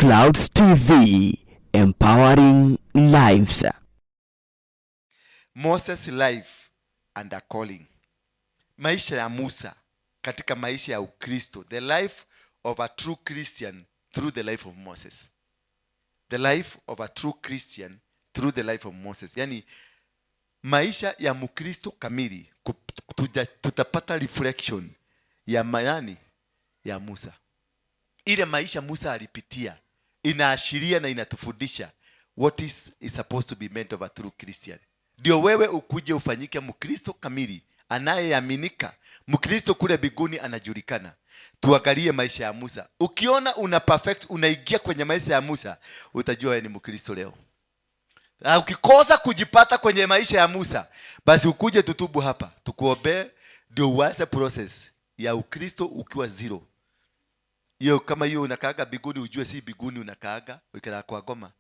Clouds TV, empowering lives. Moses life and a calling. Maisha ya Musa katika maisha ya Ukristo, the life of a true Christian through the life of Moses. The life of a true Christian through the life of Moses. Yani maisha ya Mkristo kamili tutapata reflection ya mayani ya Musa. Ile maisha Musa alipitia inaashiria na inatufundisha what is supposed to be meant of a true Christian. Ndio wewe ukuje ufanyike Mkristo kamili anayeaminika. Mkristo kule mbinguni anajulikana. Tuangalie maisha ya Musa. Ukiona una perfect, unaingia kwenye maisha ya Musa, utajua wewe ni Mkristo leo. Na ukikosa kujipata kwenye maisha ya Musa, basi ukuje tutubu hapa, tukuombee ndio uanze process ya Ukristo ukiwa zero. Hiyo kama hiyo unakaaga mbinguni, ujue si mbinguni unakaaga, wikaraga kwa ngoma.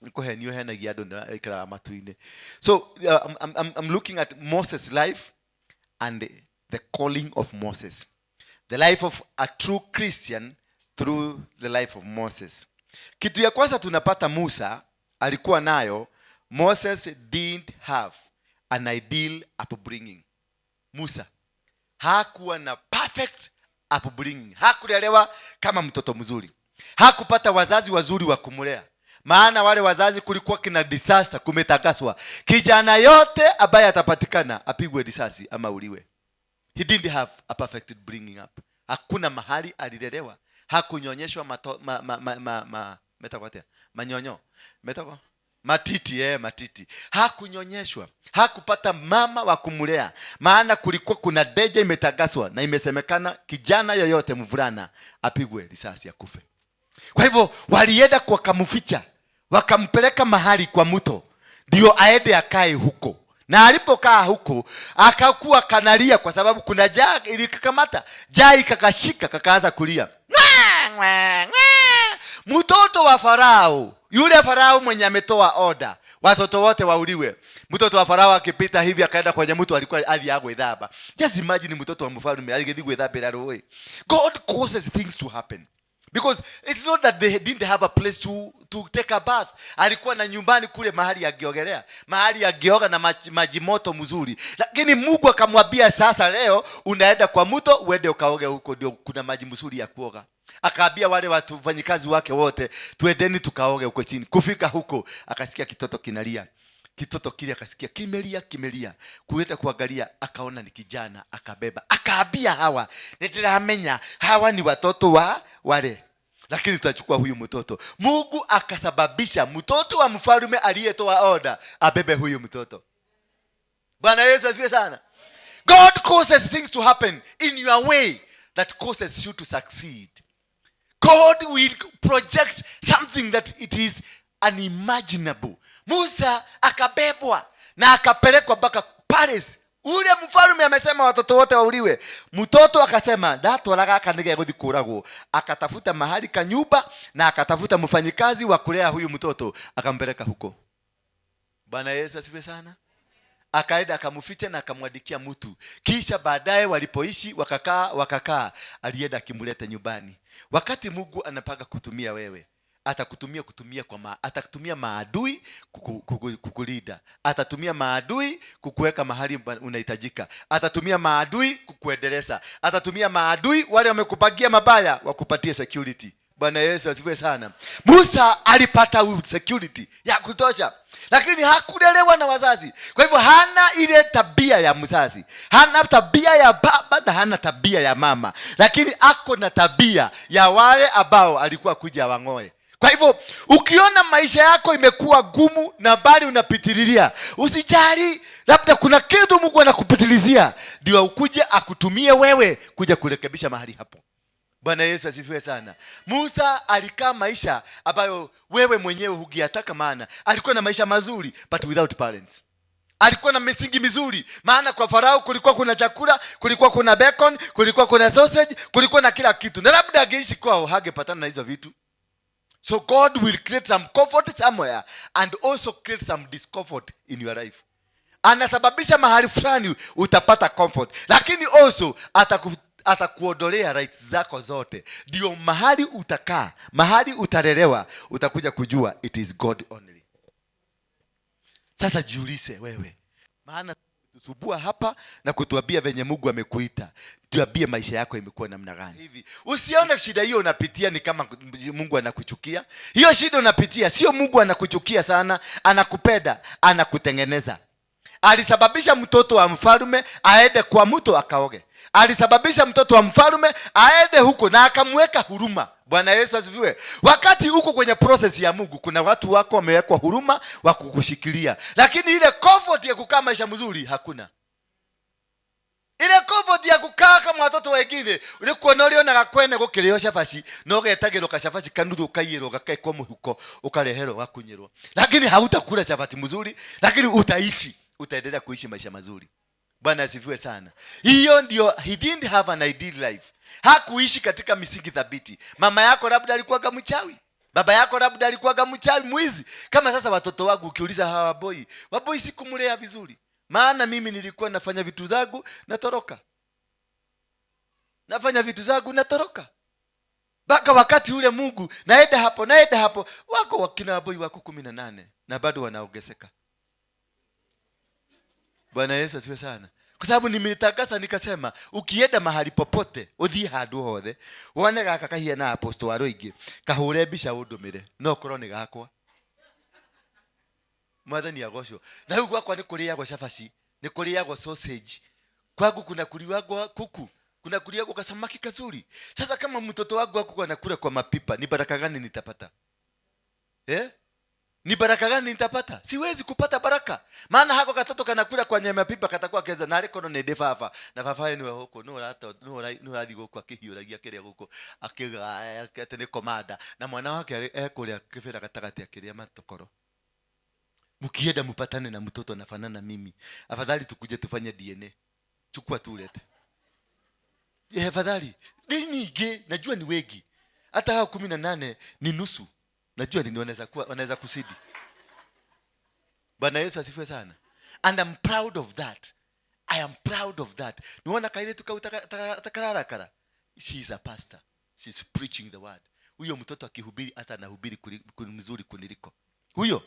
Nikuhenio henagia andũ na ikaraga matu-inĩ. So I'm looking at Moses' life and the calling of Moses. The life of a true Christian through the life of Moses. Kitu ya kwanza tunapata Musa alikuwa nayo, Moses didn't have an ideal upbringing. Musa hakuwa na perfect upbringing, hakulelewa kama mtoto mzuri, hakupata wazazi wazuri wa kumlea. Maana wale wazazi kulikuwa kina disaster, kumetakaswa kijana yote ambaye atapatikana apigwe risasi ama uliwe. He didn't have a perfect bringing up. Hakuna mahali alilelewa, hakunyonyeshwa mato, ma, ma, ma, ma, ma, metagwo atia? Manyonyo, metagwo matiti, matiti. Hakunyonyeshwa, hakupata mama wa kumlea, maana kulikuwa kuna danger imetangaswa na imesemekana kijana yoyote mvulana apigwe risasi akufe. Kwa hivyo walienda wakamficha, wakampeleka mahali kwa mto, ndio aende akae huko. Na alipokaa huko akakuwa kanalia, kwa sababu kuna njaa ilikakamata, njaa ikakashika, kakaanza kulia. Ng'aa, ng'aa, ng'aa. Mtoto wa Farao, yule Farao mwenye ametoa oda watoto wote wauliwe. Mtoto wa Farao akipita hivi akaenda kwenye mto, alikuwa athi gwĩthamba. Just imagine mtoto wa mfalme agĩthiĩ gwĩthambĩra rũĩ. God causes things to happen. Because it's not that they didn't have a place to take a bath. Alikuwa na nyumbani kule mahali angiogelea, mahali angioga na maji moto mzuri. Lakini Mungu akamwambia, sasa leo unaenda kwa mto uende ukaoge huko, ndio kuna maji mzuri ya kuoga. Akaambia wale watu wafanyikazi wake wote, twendeni tukaoge huko chini. Kufika huko akasikia kitoto kinalia. Kitoto kile akasikia kimelia kimelia, kuenda kuangalia akaona ni kijana, akabeba, akaambia hawa, nĩndĩramenya hawa ni watoto wa wale, lakini tutachukua huyu mtoto. Mungu akasababisha mtoto wa mfalme aliyetoa oda abebe huyu mtoto. Bwana Yesu asifiwe sana. God causes things to happen in your way that causes you to succeed. God will project something that it is unimaginable. Musa akabebwa na akapelekwa mpaka palace. Ule mfalme amesema watoto wote wauliwe. Mtoto akasema ndatwara gaka nĩgegũthiĩ kũragwo. Akatafuta mahali kanyumba na akatafuta mfanyikazi wa kulea huyu mtoto, akampeleka huko. Bwana Yesu asifiwe sana. Akaenda akamficha na akamwandikia mtu. Kisha baadaye walipoishi wakakaa wakakaa, alienda akimleta nyumbani. Wakati Mungu anapanga kutumia wewe, atakutumia kutumia kwa ma, atakutumia maadui kukulinda, atatumia maadui kukuweka mahali unahitajika, atatumia maadui kukuendeleza, atatumia maadui wale wamekupangia mabaya wakupatie security. Bwana Yesu asifiwe sana. Musa alipata security ya kutosha, lakini hakulelewa na wazazi. Kwa hivyo hana ile tabia ya mzazi, hana tabia ya baba na hana tabia ya mama, lakini ako na tabia ya wale ambao alikuwa kuja wang'oe. Kwa hivyo ukiona maisha yako imekuwa gumu na bali unapitililia, usijali, labda kuna kitu Mungu anakupitilizia ndio ukuje akutumie wewe kuja kurekebisha mahali hapo. Bwana Yesu asifiwe sana. Musa alikaa maisha ambayo wewe mwenyewe hugiyataka, maana alikuwa na maisha mazuri but without parents. Alikuwa na misingi mizuri, maana kwa Farao kulikuwa kuna chakula, kulikuwa kuna bacon, kulikuwa kuna sausage, kulikuwa na kila kitu, na labda angeishi kwao hangepatana na hizo vitu. So God will create some comfort somewhere and also create some discomfort in your life. Anasababisha mahali fulani utapata comfort, lakini also Atakuondolea rights zako zote. Ndio mahali utakaa, mahali utalelewa, utakuja kujua it is God only. Sasa jiulize wewe, maana tusubua hapa na kutuambia venye Mungu amekuita, tuambie maisha yako imekuwa namna gani hivi. Usione shida hiyo unapitia ni kama Mungu anakuchukia. Hiyo shida unapitia sio Mungu anakuchukia sana, anakupenda, anakutengeneza. Alisababisha mtoto wa mfalme aende kwa mto akaoge. Alisababisha mtoto wa mfalme aende huko na akamweka huruma. Bwana Yesu asifiwe. Wakati huko kwenye process ya Mungu, kuna watu wako wamewekwa huruma wa kukushikilia, lakini ile comfort ya kukaa maisha mzuri hakuna. Ile comfort ya kukaa kama watoto wengine, ulikuwa urionaga kwene gukĩrĩo cabaci no getagĩrwo kacabaci kanuthu ũkaiyĩrwo gakekwo mũhuko ũkareherwo gakunyĩrwo, lakini hautakula chapati mzuri, lakini utaishi, utaendelea kuishi maisha mazuri. Bwana asifiwe sana. Hiyo ndio, he didn't have an ideal life. Hakuishi katika misingi thabiti. Mama yako labda alikuwaga mchawi, baba yako labda alikuwaga mchawi, mwizi. Kama sasa watoto wangu ukiuliza hawa waboi, waboi sikumlea vizuri, maana mimi nilikuwa nafanya vitu zangu natoroka, nafanya vitu zangu natoroka mpaka wakati ule Mungu naenda hapo, naenda hapo. Wako wakina waboi wako 18 na bado wanaongezeka. Bwana Yesu asifiwe sana. Kwa sababu nimetangaza nikasema, ukienda mahali popote, uthie handu hothe, wone gaka kahiana apostle wa rũingĩ, kahure mbica ũndũmĩre, no korwo nĩ gakwa. Mwathani agocwo. Na rĩu gwakwa nĩ kũrĩagwo cabaci, nĩ kũrĩagwo sausage. Kwangu kuna kuliwagwa kuku, kuna kuliagwa kasamaki kazuri. Sasa kama mtoto wangu wako anakula kwa mapipa, ni baraka gani nitapata? Eh? Ni baraka gani nitapata? Siwezi kupata baraka. Maana hako katoto kanakula kwa nyama pipa katakuwa keza na ariko no nende baba. Na baba niwe huko no rato no no rathi guku akihiuragia kiria guku akiga ati ni komanda na mwana wake ekuria kibira gatagati akiria matokoro. Mkienda mpatane na mtoto anafanana mimi. Afadhali tukuje tufanye DNA. Chukua tu ulete. Eh, afadhali. Ni nyingi, najua ni wengi. Hata hao 18 ni nusu. Najua ni wanaweza kuwa, wanaweza kusidi. Bwana Yesu asifiwe sana. And I'm proud of that. I am proud of that. Niona kaile tukautakararakara. She is a pastor. She is preaching the word. Huyo mtoto akihubiri hata anahubiri mzuri kuniliko. Huyo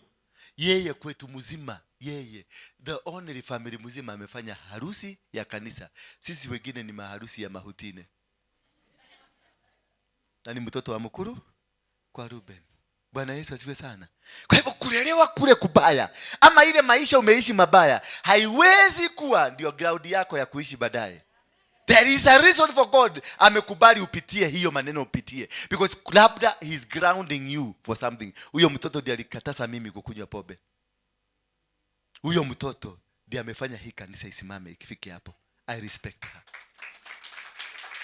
yeye kwetu mzima, yeye the only family mzima amefanya harusi ya kanisa. Sisi wengine ni maharusi ya mahutine. Na ni mtoto wa mkuru kwa Ruben. Bwana Yesu asifiwe sana. Kwa hivyo kulelewa kule kubaya ama ile maisha umeishi mabaya haiwezi kuwa ndio ground yako ya kuishi baadaye. There is a reason for God amekubali upitie hiyo maneno upitie, because labda he is grounding you for something. Huyo mtoto ndiye alikataza mimi kukunywa pombe. Huyo mtoto ndiye amefanya hii kanisa isimame ikifike hapo. I respect her.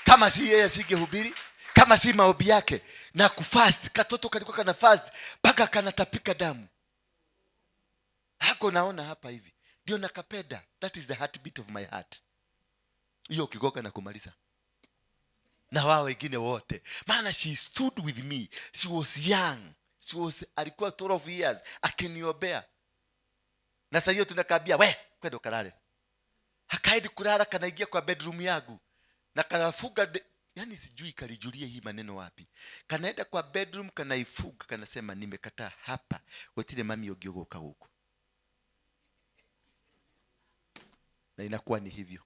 Kama si yeye asingehubiri, kama si maombi yake na kufast, katoto kalikuwa kana fast mpaka kanatapika damu. Hako naona hapa hivi. Ndio nakapenda. That is the heartbeat of my heart. Hiyo ukigoka na kumaliza. Na wao wengine wote. Maana she stood with me. She was young. Alikuwa 12 years akiniombea. Na sasa hiyo tunakambia we kwenda ukalale. Hakaendi kulala, kanaingia kwa bedroom yangu. Na kanafuga yani sijui kalijulia hii maneno wapi. Kanaenda kwa bedroom, kanaifuga, kanasema nimekataa hapa. Gutire mami ũngĩũgũka gũkũ. Na inakuwa ni hivyo.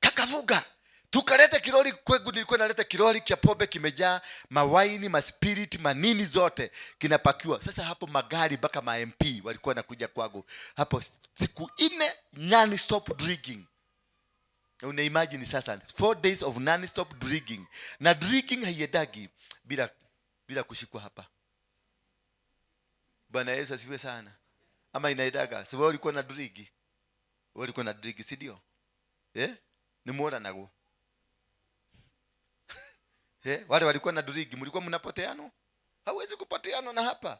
Kakavuga. Tukalete kiroli kwangu, nilikuwa naleta kiroli cha pombe kimejaa mawaini, maspirit, manini zote kinapakiwa. Sasa hapo magari mpaka ma MP walikuwa wanakuja kwangu. Hapo siku 4 non stop drinking. Una imagine sasa 4 days of non stop drinking. Na drinking haiendagi bila kushikwa hapa. Bwana Yesu asifiwe sana. Ama inaendaga. Si wewe ulikuwa na drink? Wewe ulikuwa na drink, si ndio? Ni muona nago. Wale walikuwa na drink, mlikuwa mnapoteano? Hauwezi kupoteano na hapa.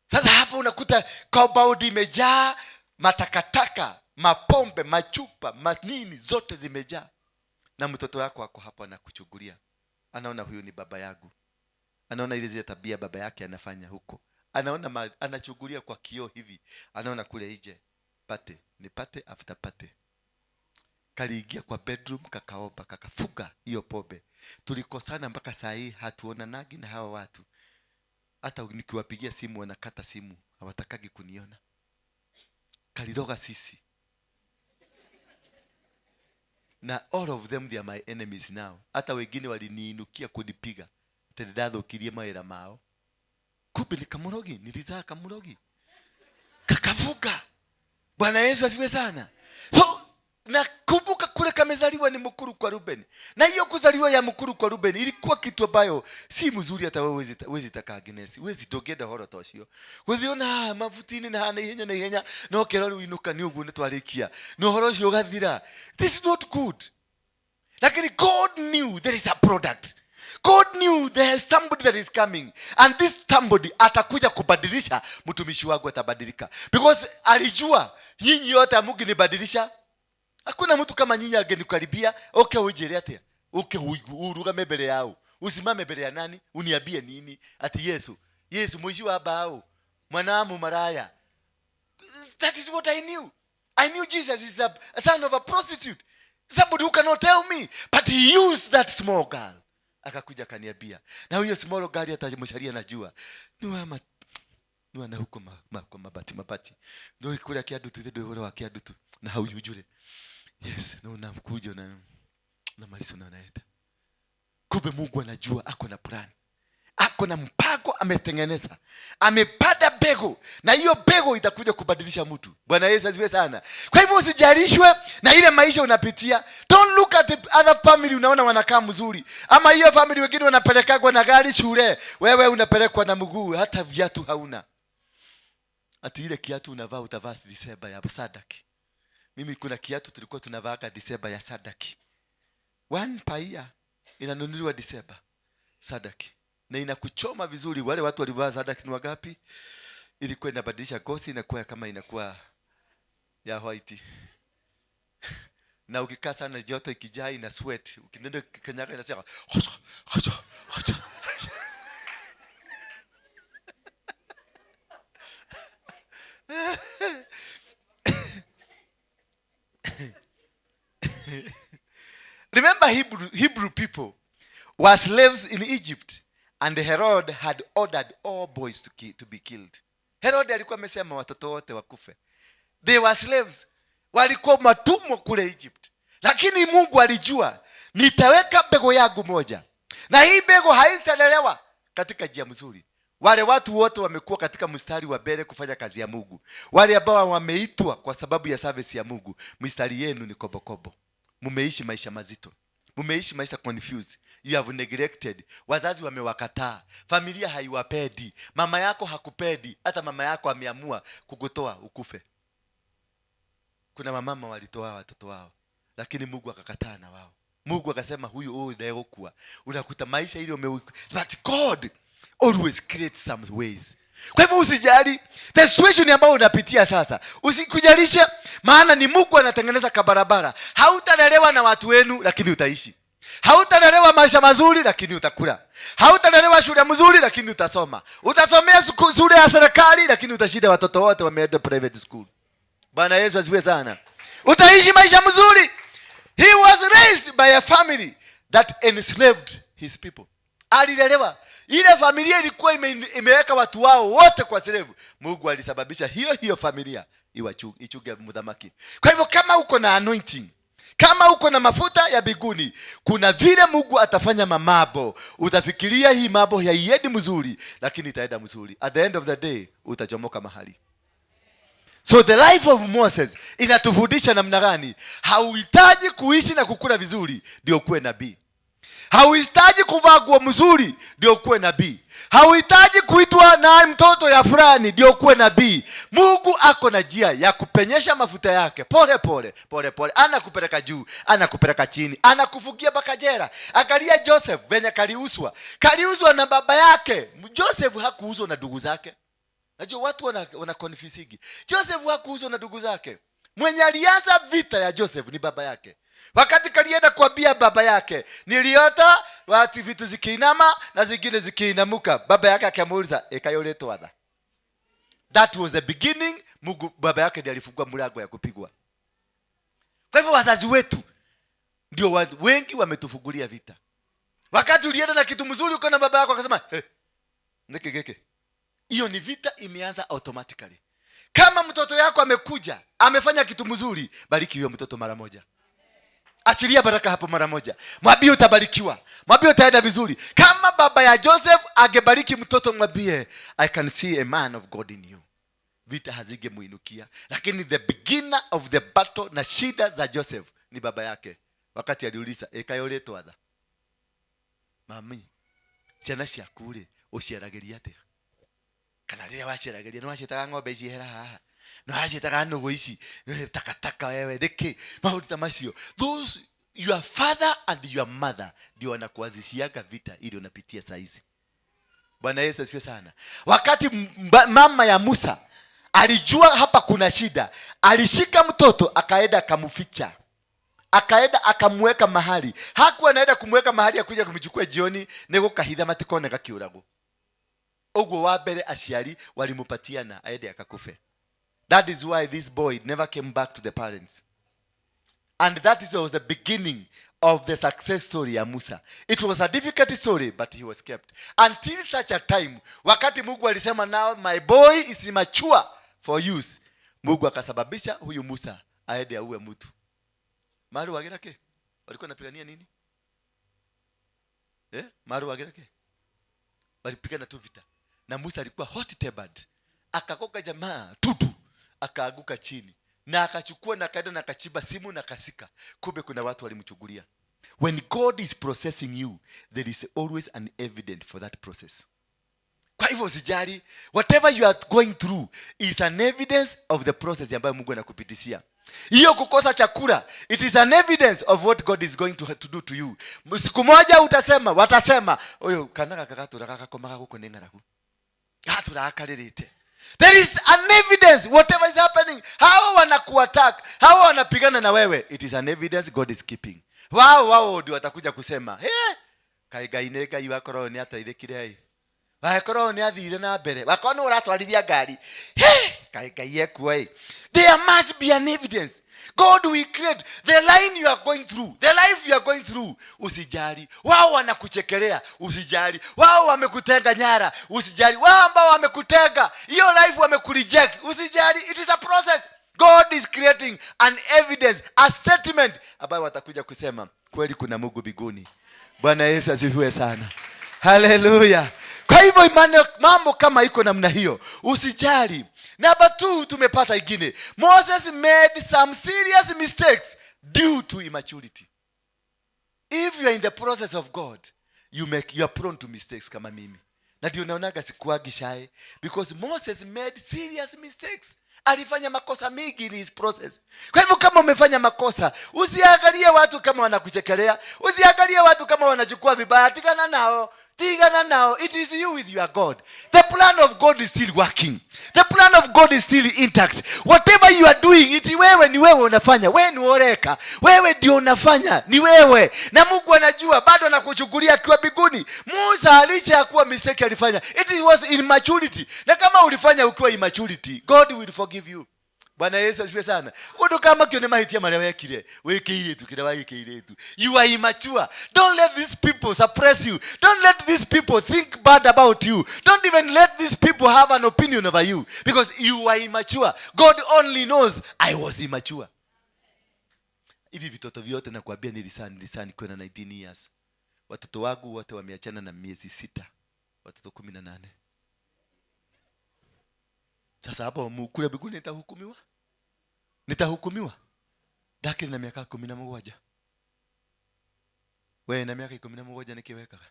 Sasa hapo unakuta compound imejaa matakataka, mapombe, machupa, manini zote zimejaa. Na mtoto wako ako hapo anakuchungulia. Anaona huyu ni baba yangu. Anaona ile zile tabia baba yake anafanya huko. Anaona anachungulia kwa kioo hivi. Anaona kule nje. Pate, ni pate after pate. Kaliingia kwa bedroom, kakaomba, kakafuga hiyo pombe. Tulikosana mpaka saa hii hatuonanagi na hawa watu. Hata nikiwapigia simu wanakata simu, hawatakagi kuniona. Kaliroga sisi. Na all of them, they are my enemies now. Hata wengine waliniinukia kunipiga tondũ ndathũkirie mawĩra mao. Kumbe ni kamurogi, nilizaa kamurogi, kakavuga. Bwana Yesu asifiwe sana. So nakumbuka kule kamezaliwa ni mkuru kwa Ruben, na hiyo kuzaliwa ya mkuru kwa Ruben ilikuwa kitu ambayo si mzuri. Hata wewe huwezi taka, Agnes, huwezi, ndũngĩenda ũhoro ta ũcio, gũthiĩ na mabuti-inĩ na na ihenya na ihenya, no kĩro rĩu inũka nĩ ũguo, nĩ twarĩkia na ũhoro ũcio ũgathira. This is not good. Lakini God knew there is a product. God knew there is somebody that is coming, and this somebody atakuja kubadilisha mtumishi wangu, atabadilika, because alijua nyinyi yote hamungenibadilisha. Hakuna mtu kama nyinyi angenikaribia. Okay, ujire atia? Okay, urugame mbele yao, usimame mbele ya nani, uniambie nini? Ati Yesu, Yesu mwishi wa bao, mwana wa maraya. That is what I knew. I knew Jesus is a son of a prostitute, somebody who cannot tell me. But he used that small girl, akakuja akaniambia. Na huyo small girl, hata msharia najua ni wa ni wana huko kwa mabati mabati, ndio kule kiadutu, ndio ule wa kiadutu na haujujule. Yes, na unakuja na unamaliza, unaenda. Kumbe Mungu anajua, ako na plan, ako na mpango, ametengeneza, amepanda mbegu, na hiyo mbegu itakuja kubadilisha mtu. Bwana Yesu asifiwe sana. Kwa hivyo usijalishwe na ile maisha unapitia. Don't look at the other family, unaona wanakaa mzuri, ama hiyo family wengine wanapelekagwa na gari shule, wewe unapelekwa na mguu, hata viatu hauna. Ati ile kiatu unavaa, utavaa Disemba ya sadaki. Mimi kuna kiatu tulikuwa tunavaa Disemba ya sadaki, one per year, inanunuliwa Disemba sadaki na inakuchoma vizuri. Wale watu walivaa sadaki ni wangapi? Ilikuwa inabadilisha ngozi, inakuwa kama inakuwa ya white, na ukikaa sana, joto ikijaa, ina sweat, ukinenda kanyaga inasema hocho, hocho, hocho. Remember, Hebrew people were slaves in Egypt, and Herod had ordered all boys to be killed. Herod alikuwa amesema watoto wote wakufe. They were slaves. Walikuwa matumwa kule Egypt. Lakini Mungu alijua nitaweka mbegu yangu moja, na hii mbegu haitalelewa katika njia mzuri. Wale watu wote wamekuwa katika mstari wa mbele kufanya kazi ya Mungu, wale ambao wameitwa kwa sababu ya service ya Mungu, mistari yenu ni kobokobo. Mumeishi maisha mazito, mumeishi maisha confused, you have neglected, wazazi wamewakataa, familia haiwapendi, mama yako hakupendi, hata mama yako ameamua kukutoa ukufe. Kuna mamama walitoa watoto wao, lakini Mungu akakataa na wao. Mungu akasema huyu huyu ndegũkua. Unakuta maisha ile ume, but God always creates some ways. Kwa hivyo usijali the situation ambayo unapitia sasa, usikujalishe, maana ni Mungu anatengeneza kabarabara. Hautalelewa na watu wenu, lakini utaishi. Hautalelewa maisha mazuri, lakini utakula. Hautalelewa shule mzuri, lakini utasoma. Utasomea shule ya serikali, lakini utashinda watoto wote wameenda private school. Bwana Yesu asifiwe sana. Utaishi maisha mzuri. He was raised by a family that enslaved his people. Alilelewa, ile familia ilikuwa imeweka watu wao wote kwa slave. Mungu alisababisha hiyo hiyo familia ichuge mudhamaki. Kwa hivyo kama uko na anointing, kama uko na mafuta ya biguni, kuna vile Mungu atafanya mamabo. Utafikiria hii mambo haiendi mzuri, lakini itaenda mzuri. At the end of the day utachomoka mahali. So the life of Moses inatufundisha namna gani? Hauhitaji kuishi na kukula vizuri ndio kuwe nabii. Hauhitaji kuvaa nguo mzuri ndio kuwe nabii. Hauhitaji kuitwa na mtoto ya fulani ndio kuwe nabii. Mungu ako na njia ya kupenyesha mafuta yake pole pole pole pole, anakupeleka juu, anakupeleka chini, anakufungia mpaka jela. Angalia Joseph venye kaliuzwa, kaliuzwa na baba yake. Joseph hakuuzwa na ndugu zake. Najua watu wana confusing. Joseph hakuuzwa na ndugu zake. Mwenye alianza vita ya Joseph ni baba yake. Wakati kalienda kuambia baba yake, niliota wati vitu zikiinama na zingine zikiinamuka. Baba yake akamuuliza, "Ekayoletwa tha?" That was the beginning. Mungu baba yake ndiye alifungua mlango ya kupigwa. Kwa hivyo wazazi wetu ndio wengi wametufungulia vita. Wakati ulienda na kitu mzuri ukaona baba yako akasema, "Hey, neke geke," hiyo ni vita imeanza automatically. Kama mtoto yako amekuja amefanya kitu mzuri, bariki huyo mtoto mara moja. Achilia baraka hapo mara moja. Mwambie utabarikiwa, mwambie utaenda vizuri. Kama baba ya Joseph angebariki mtoto, mwambie, "I can see a man of God in you," vita hazingemuinukia. Lakini the beginner of the battle na shida za Joseph ni baba yake, wakati aliuliza, "Ĩkaĩ ũrĩtwatha mami, ciana ciaku rĩ, ũciaragĩria atĩa? Kana rĩrĩa waciaragĩria nĩ waciĩtaga ng'ombe ici hera haha, nĩ waciĩtaga nũgũ ici takataka, wewe nĩkĩ?" Maũndũ ta macio, those your father and your mother ndio wanakuanzishiaga vita ili unapitia saizi. Bwana Yesu asifiwe sana. Wakati mama ya Musa alijua hapa kuna shida, alishika mtoto akaenda akamficha, akaenda akamweka mahali. Hakuwa anaenda kumweka mahali akuja kumchukua jioni nĩ gũkahitha matikone gakiũragwo. Ũguo wa mbere aciari walimupatiana aende akakufe. That is why this boy never came back to the parents, and that was the beginning of the success story ya Musa. It was a difficult story, but he was kept until such a time wakati Mungu alisema, "Now my boy is mature for use." Mungu akasababisha huyu Musa aende auwe mtu. Maruagira ke walikuwa wanapigania nini? Eh, maruagira ke? Walipigana tu vita na Musa alikuwa hot tempered, akakoka jamaa tudu, akaanguka chini na akachukua na akaenda na akachimba shimo na akazika. Kumbe kuna watu walimchukulia. When God is processing you, there is always an evidence for that process. Kwa hivyo usijali, whatever you are going through is an evidence of the process ambayo Mungu anakupitishia. Hiyo kukosa chakula, it is an evidence of what God is going to do to you. Siku moja utasema, watasema, "Uyu kana gaka gatũraga gakomaga gũkũ nĩ ng'aragu, gatũraga karĩrĩte." There is an evidence. Whatever is happening, hawa wanakuattack, hawa wanapigana na wewe, it is an evidence God is keeping. Wao wao ndio watakuja kusema, "Hey, kaĩ Ngai nĩ Ngai, wakorwo nĩ ateithĩkire ĩ, wakorwo nĩ athire na mbere, wakorwo nĩ ũratwarithia ngari. Hey, kaĩ Ngai ekuo ĩ." There must be an evidence God will create. The line you are going through, the life you are going through, usijali wao wanakuchekelea, usijali wao wamekutenga nyara, usijali wao ambao wamekutenga hiyo life wamekureject, usijali. It is a process. God is creating an evidence, a statement ambayo watakuja kusema, "Kweli kuna Mungu mbinguni." Bwana Yesu asifiwe sana. Haleluya. Kwa hivyo mambo kama iko namna hiyo, usijali. Namba 2, tumepata ingine. Moses made some serious mistakes due to immaturity. If you are in the process of God, you are prone to mistakes kama mimi, na ndio naonaga sikuagi shy, because Moses made serious mistakes. Alifanya makosa mingi in his process. Kwa hivyo kama umefanya makosa, usiangalie watu kama wanakuchekelea, usiangalie watu kama wanachukua vibaya. Tigana nao, tigana nao. It is you with your God. The plan of God is still working. The plan of God is still intact. Whatever you are doing, it wewe ni wewe unafanya, wewe ni oreka, wewe ndio unafanya, ni wewe na Mungu anajua, bado anakuchukulia akiwa mbinguni. Musa, licha ya kuwa mistake alifanya, it was immaturity, na kama ulifanya ukiwa immaturity, God will forgive you. Bwana Yesu asifiwe sana. Undu kama kio nĩ mahĩtia marĩa wekire wĩ kĩirĩtu, kĩrĩa wa kĩirĩtu. You are immature. Don't let these people suppress you. Don't let these people think bad about you. Don't even let these people have an opinion over you, because you are immature. God only knows, "I was immature." Hivi vitoto vyote nakwambia, nilizaa nikiwa na 19 years. Watoto wangu wote wameachana na miezi 6, watoto 18. Sasa hapo kule mbinguni nitahukumiwa, nitahukumiwa ndakĩrĩ na mĩaka 17. We na mĩaka 17 nĩkĩ wekaga?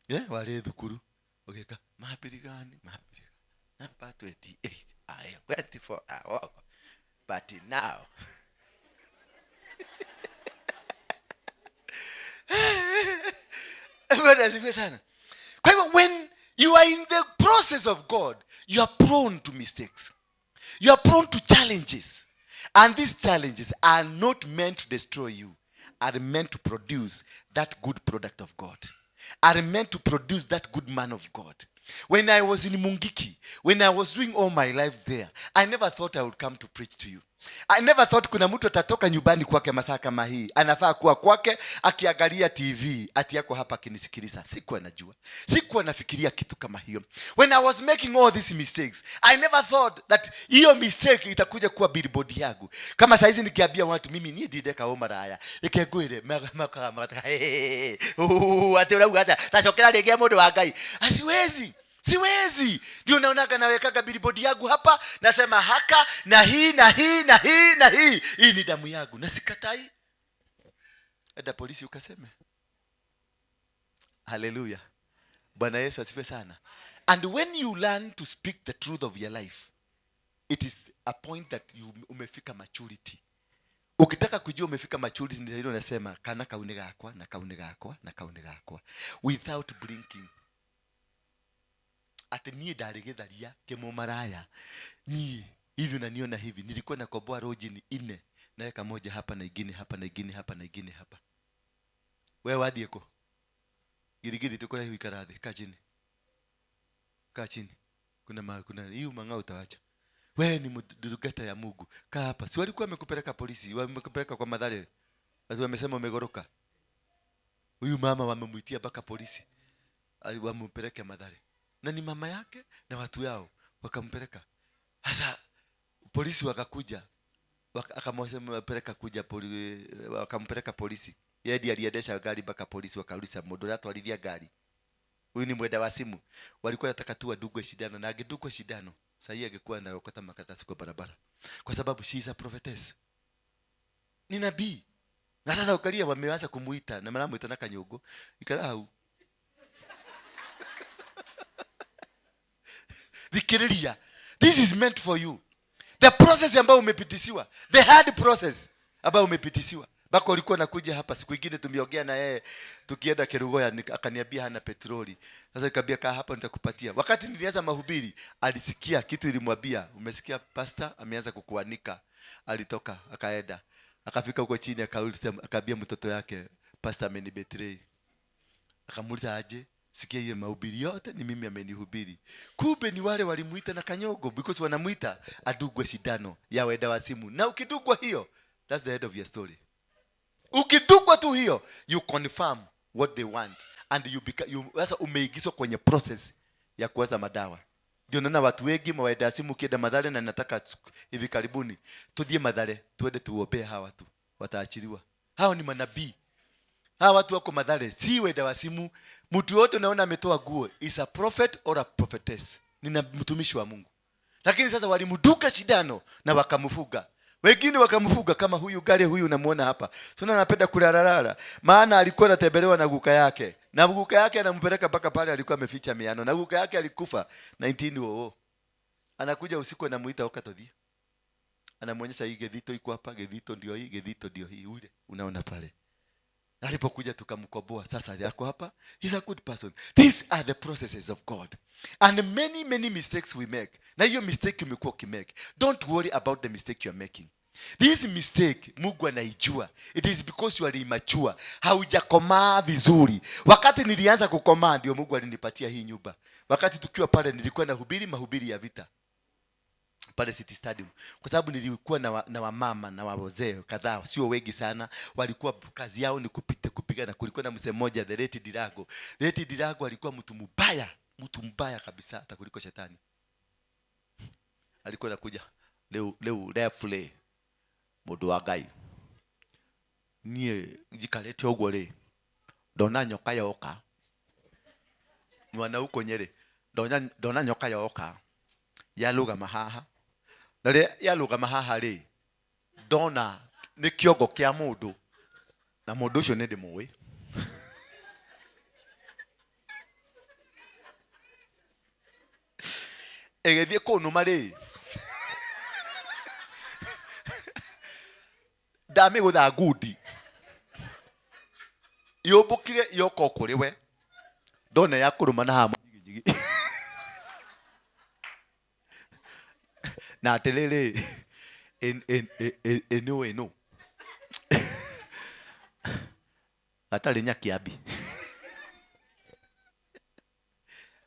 Yeah, warĩ thukuru ũgĩka mapirigani mapirigani number 28. I am 24 hour, but now. Bwana asifiwe sana. Kwa hivyo when you are in the process of God, you are prone to mistakes, you are prone to challenges, and these challenges are not meant to destroy you, are meant to produce that good product of God, are meant to produce that good man of God. When I was in Mungiki, when I was doing all my life there, I never thought I would come to preach to you. I never thought kuna mtu atatoka nyumbani kwake masaa kama hii, anafaa kuwa kwake akiangalia TV, ati yako hapa akinisikiliza. Sikuwa najua, sikuwa nafikiria kitu kama hiyo. When I was making all these mistakes, I never thought that hiyo mistake itakuja kuwa billboard yangu. Kama saizi nikiambia watu mimi niĩ ndindeka ũmaraya, reke ngwĩre atĩ ũrauga atĩa, tacokera rĩngĩ mũndũ wa Ngai. Asiwezi, siwezi. Ndio naonaga nawekaga billboard yangu hapa, nasema haka na hii na hii na hii na hii, hii ni damu yangu na sikatai. Enda polisi ukaseme. Haleluya, Bwana Yesu asifiwe sana. And when you learn to speak the truth of your life, it is a point that you umefika maturity. Ukitaka kujua umefika maturity, ndio ile unasema kana kau nĩ gakwa na kau nĩ gakwa na kau nĩ gakwa, without blinking. Ati niĩ ndarĩ gĩtharia kĩmũmaraya, niĩ hivi unaniona hivi, nilikuwa nakomboa lodging ine, naweka moja hapa na ingine hapa na ingine hapa na ingine hapa. We wathiĩ kũ? Girigiri tukũraihu, ikara thĩ, kaa chini, kaa chini. Kuna kuna hii umang'aa utawacha. Wewe ni ndungata ya Mungu, kaa hapa. Si walikuwa wamekupeleka polisi, wamekupeleka kwa Mathare, watu wamesema umegoroka. Huyu mama wamemuitia mpaka polisi, wampeleke Mathare, na ni mama yake na watu yao wakampeleka. Sasa polisi wakakuja, akamwasema peleka kuja wakampeleka polisi. Yeye ndiye aliendesha gari mpaka polisi, wakauliza mũndũ ũratwarithia gari huyu ni mwenda wa simu. Walikuwa wanataka tu adungwe shindano, na angedungwa shindano sahii angekuwa anaokota makaratasi kwa barabara, kwa sababu she is a prophetess, ni nabii. Na sasa ukalia wameanza kumuita na maramuita na kanyũngũ, ikara hau, thikĩrĩria. This is meant for you. The process ambayo umepitisiwa, the hard process ambayo umepitisiwa mpaka ulikuwa nakuja hapa. Siku ingine tumeongea na yeye tukienda Kerugoya, akaniambia hana petroli. Sasa nikamwambia kaa hapa nitakupatia. Wakati nilianza mahubiri alisikia kitu ilimwambia, umesikia pastor ameanza kukuanika. Alitoka akaenda, akafika huko chini akauliza, akaambia mtoto yake, pastor amenibetray. Akamuuliza aje, sikia hiyo mahubiri yote ni mimi amenihubiri. Kumbe ni wale walimuita na kanyogo, because wanamuita adugwe shindano ya wenda wa simu. Na ukidugwa hiyo, that's the end of your story. Ukidugwa tu hiyo, you confirm what they want and you become, you, sasa umeingizwa kwenye process ya kuweza madawa. Ndio naona watu wengi mawenda simu, ukienda Mathare, na nataka hivi karibuni tuthie Mathare tuende tuombee hawa watu, wataachiliwa. Hawa ni manabii. Hawa watu wako Mathare, si wenda wa simu. Mtu yote unaona ametoa nguo is a prophet or a prophetess, ni mtumishi wa Mungu. Lakini sasa walimduka shindano na wakamfuga. Wengine wakamfuga kama huyu gari huyu unamuona hapa. Tuna anapenda kulararara. Maana alikuwa anatembelewa na guka yake. Na guka yake anampeleka mpaka pale alikuwa ameficha miano. Na guka yake alikufa 1900. Anakuja usiku anamuita okatothia. Anamuonyesha hii gethito iko hapa, gethito ndio hii, gethito ndio hii, ule unaona pale. Alipokuja tukamkomboa, sasa yako hapa. He's a good person. These are the processes of God. And many, many mistakes we make. Na hiyo mistake umekuwa ukimake. Don't worry about the mistake you are making. This mistake Mungu anaijua. It is because you are immature. Haujakomaa vizuri. Wakati nilianza kukomaa ndio Mungu alinipatia hii nyumba. Wakati tukiwa pale nilikuwa nahubiri mahubiri ya vita pale City Stadium, kwa sababu nilikuwa na wamama na wazee kadhaa, sio wengi sana, walikuwa kazi yao ni kupita kupigana. Kulikuwa na mzee mmoja, the late Dirago. Late Dirago alikuwa mtu mbaya, mtu mbaya kabisa hata kuliko shetani. Alikuwa anakuja leo leo refle mundu wa Ngai, nie njikarĩte ũguo rĩ, ndona nyoka yoka mwana huko Nyeri, ndona nyoka yoka yarũgama haha, na rĩrĩa yarũgama haha rĩ, ndona nĩ kĩongo kĩa mũndũ, na mũndũ ũcio nĩ ndĩmũĩ. Ĩgĩthiĩ kũnũma rĩ, ndamĩgũtha ngundi, yũmbũkire yoka o kũrĩ we, ndona ya kũrũma na haha mũnyiginyigi. Na atĩrĩrĩ, ĩnũ ĩnũ gatarĩ nyakiambi.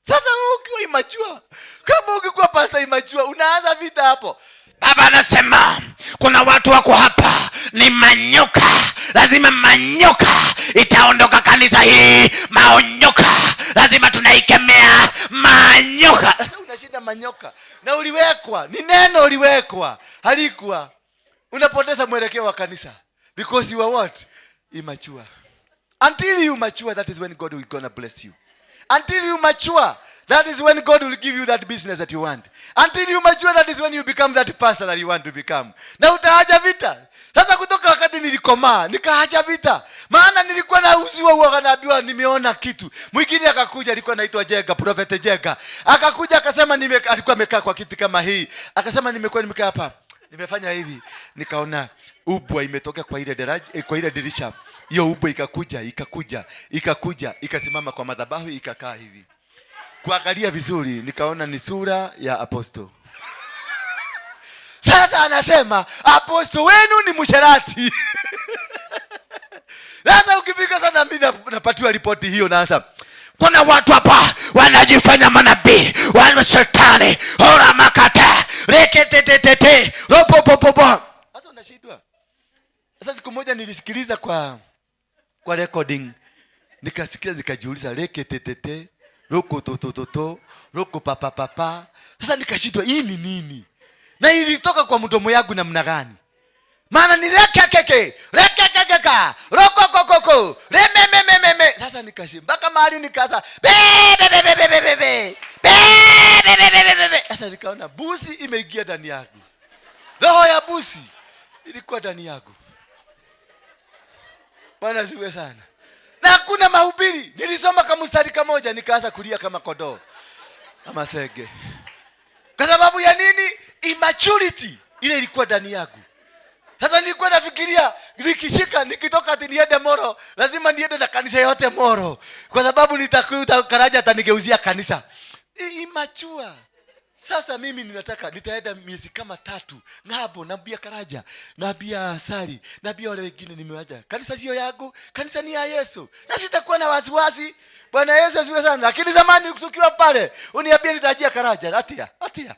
Sasa wewe ukiwa immature, kama ungekuwa pastor immature, unaanza vita hapo. Baba anasema kuna watu wako hapa ni manyoka, lazima manyoka itaondoka kanisa hii. Maonyoka lazima tunaikemea manyoka. Sasa unashinda manyoka na uliwekwa, ni neno uliwekwa, halikuwa. Unapoteza mwelekeo wa kanisa because you are what? Immature. Until you mature, that is when God will gonna bless you. Until you mature, that is when God will give you that business that you want. Until you mature, that is when you become that pastor that you want to become. Na utaacha vita. Sasa kutoka wakati nilikomaa, nikaacha vita. Maana nilikuwa nauziwa huwa naambiwa nimeona kitu. Mwingine akakuja, alikuwa anaitwa Jega, Prophet Jega. Akakuja akasema alikuwa amekaa kwa kiti kama hii. Akasema nimekuwa nimekaa hapa. Nimefanya hivi, nikaona ubwa imetoka kwa ile daraja, kwa ile dirisha. Hiyo ubwa ikakuja, ikakuja, ikakuja, ikasimama kwa madhabahu, ikakaa hivi. Kuangalia vizuri, nikaona ni sura ya apostle. Sasa anasema apostle wenu ni msherati. Sasa ukifika sana, mimi napatiwa ripoti hiyo na sasa Kuna watu hapa wanajifanya manabii wana shetani ora makata reketetetete ropopopopo. Sasa unashindwa. Sasa siku moja nilisikiliza kwa recording, nikasikia nikajiuliza reketetete roko totototo roko papapapa. Sasa nikashindwa hii ni nini, na ilitoka kwa mdomo yangu namna gani? Maana ni rekekeke rekekekeka rokokokoko remememememe. Sasa nikashindwa mpaka mahali nikaanza be be be be be be be be be be be be be be. Sasa nikaona busi imeingia ndani yangu, roho ya busi ilikuwa ndani yangu. Bwana asifiwe sana. Na hakuna mahubiri, nilisoma kama mstari kamoja nikaanza kulia kama kondoo kama sege. Kwa sababu ya nini? Immaturity ile ilikuwa ndani yangu. Sasa nilikuwa nafikiria nikishika nikitoka ati niende Moro, lazima niende na kanisa yote Moro, kwa sababu nitakuta Karaja atanigeuzia kanisa. Immature. Sasa mimi ninataka nitaenda miezi kama 3 ng'ambo, naambia Karaja, naambia Sari, naambia wale wengine nimewacha. Kanisa sio yangu, kanisa ni ya Yesu. Na sitakuwa na wasiwasi. Bwana Yesu asifiwe sana. Lakini zamani tukiwa pale, uniambie nitajia Karaja, atia, atia.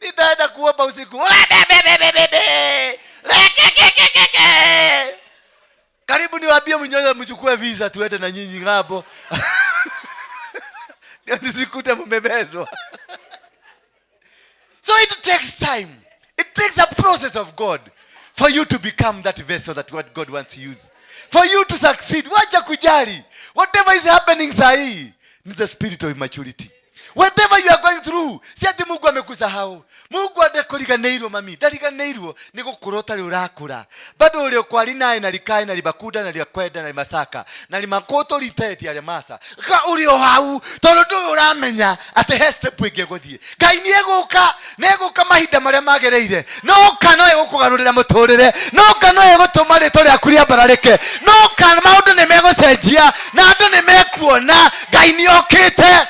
Nitaenda kuomba usiku. Ula, be, be, be, be, be, be. Le, ke, ke, ke, ke, ke. Karibu niwaambie mnyonya mchukue visa tuende na nyinyi ng'ambo. Ndio nisikute mmebezwa. So it takes time. It takes a process of God for you to become that vessel that what God wants to use. For you to succeed. Wacha kujali. Whatever is happening sahi, ni the spirit of immaturity. Whatever you are going through, si ati Mungu amekusahau. Mungu adekoriganeirwo mami, ndariganeirwo ni gukura utari urakura. Bado uri kwari naye na likai na libakuda na liakwenda na limasaka na limakoto liteti ya masa. Ka uri o hau tondu nduri uramenya ati he step ingi guthie. Ngai ni eguka, ni eguka mahinda maria magereire. No ka no egukugarurira muturire, no ka no egutuma ritwa riaku riambararike. No ka maundu ni megucenjia na andu ni mekuona Ngai ni okite.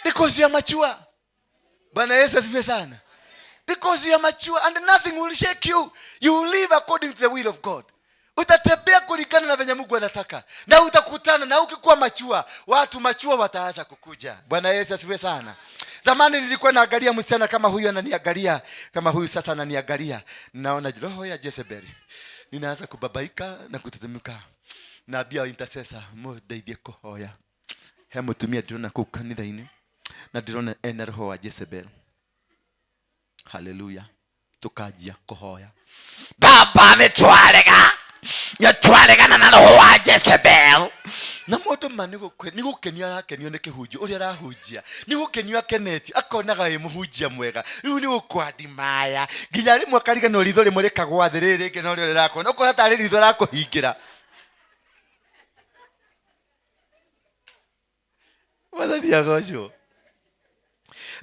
Because you are mature. Bwana Yesu asifiwe sana. Because you are mature and nothing will shake you. You will live according to the will of God. Utatembea kulingana na venye Mungu anataka. Na utakutana na ukikuwa mature, watu mature wataanza kukuja. Bwana Yesu asifiwe sana. Zamani nilikuwa naangalia msichana kama huyu ananiangalia, kama huyu sasa ananiangalia. Naona roho ya Jezebel. Ninaanza kubabaika na kutetemeka. Naambia intercessor, mudeithie kuhoya. He mutumia ndĩrona kũu kanitha-inĩ na ndĩrona ena roho wa Jezebel. Haleluya. Tukanjia kuhoya. Baba nĩtwarega, nĩtwaregana na roho wa Jezebel. Na mũndũ ma nĩ gũkenio arakenio nĩ kĩhunjio ũrĩa arahunjia, nĩ gũkenio akenetio, akonaga wĩ mũhunjia mwega. Rĩu nĩ gũkwandimaya nginya rĩmwe akariganĩrwo ritho rĩmwe rĩkagwa thĩ, rĩrĩ rĩngĩ no rĩo rĩrakona, ũkona tarĩ ritho rakũhingĩra. Mwathani agocwo.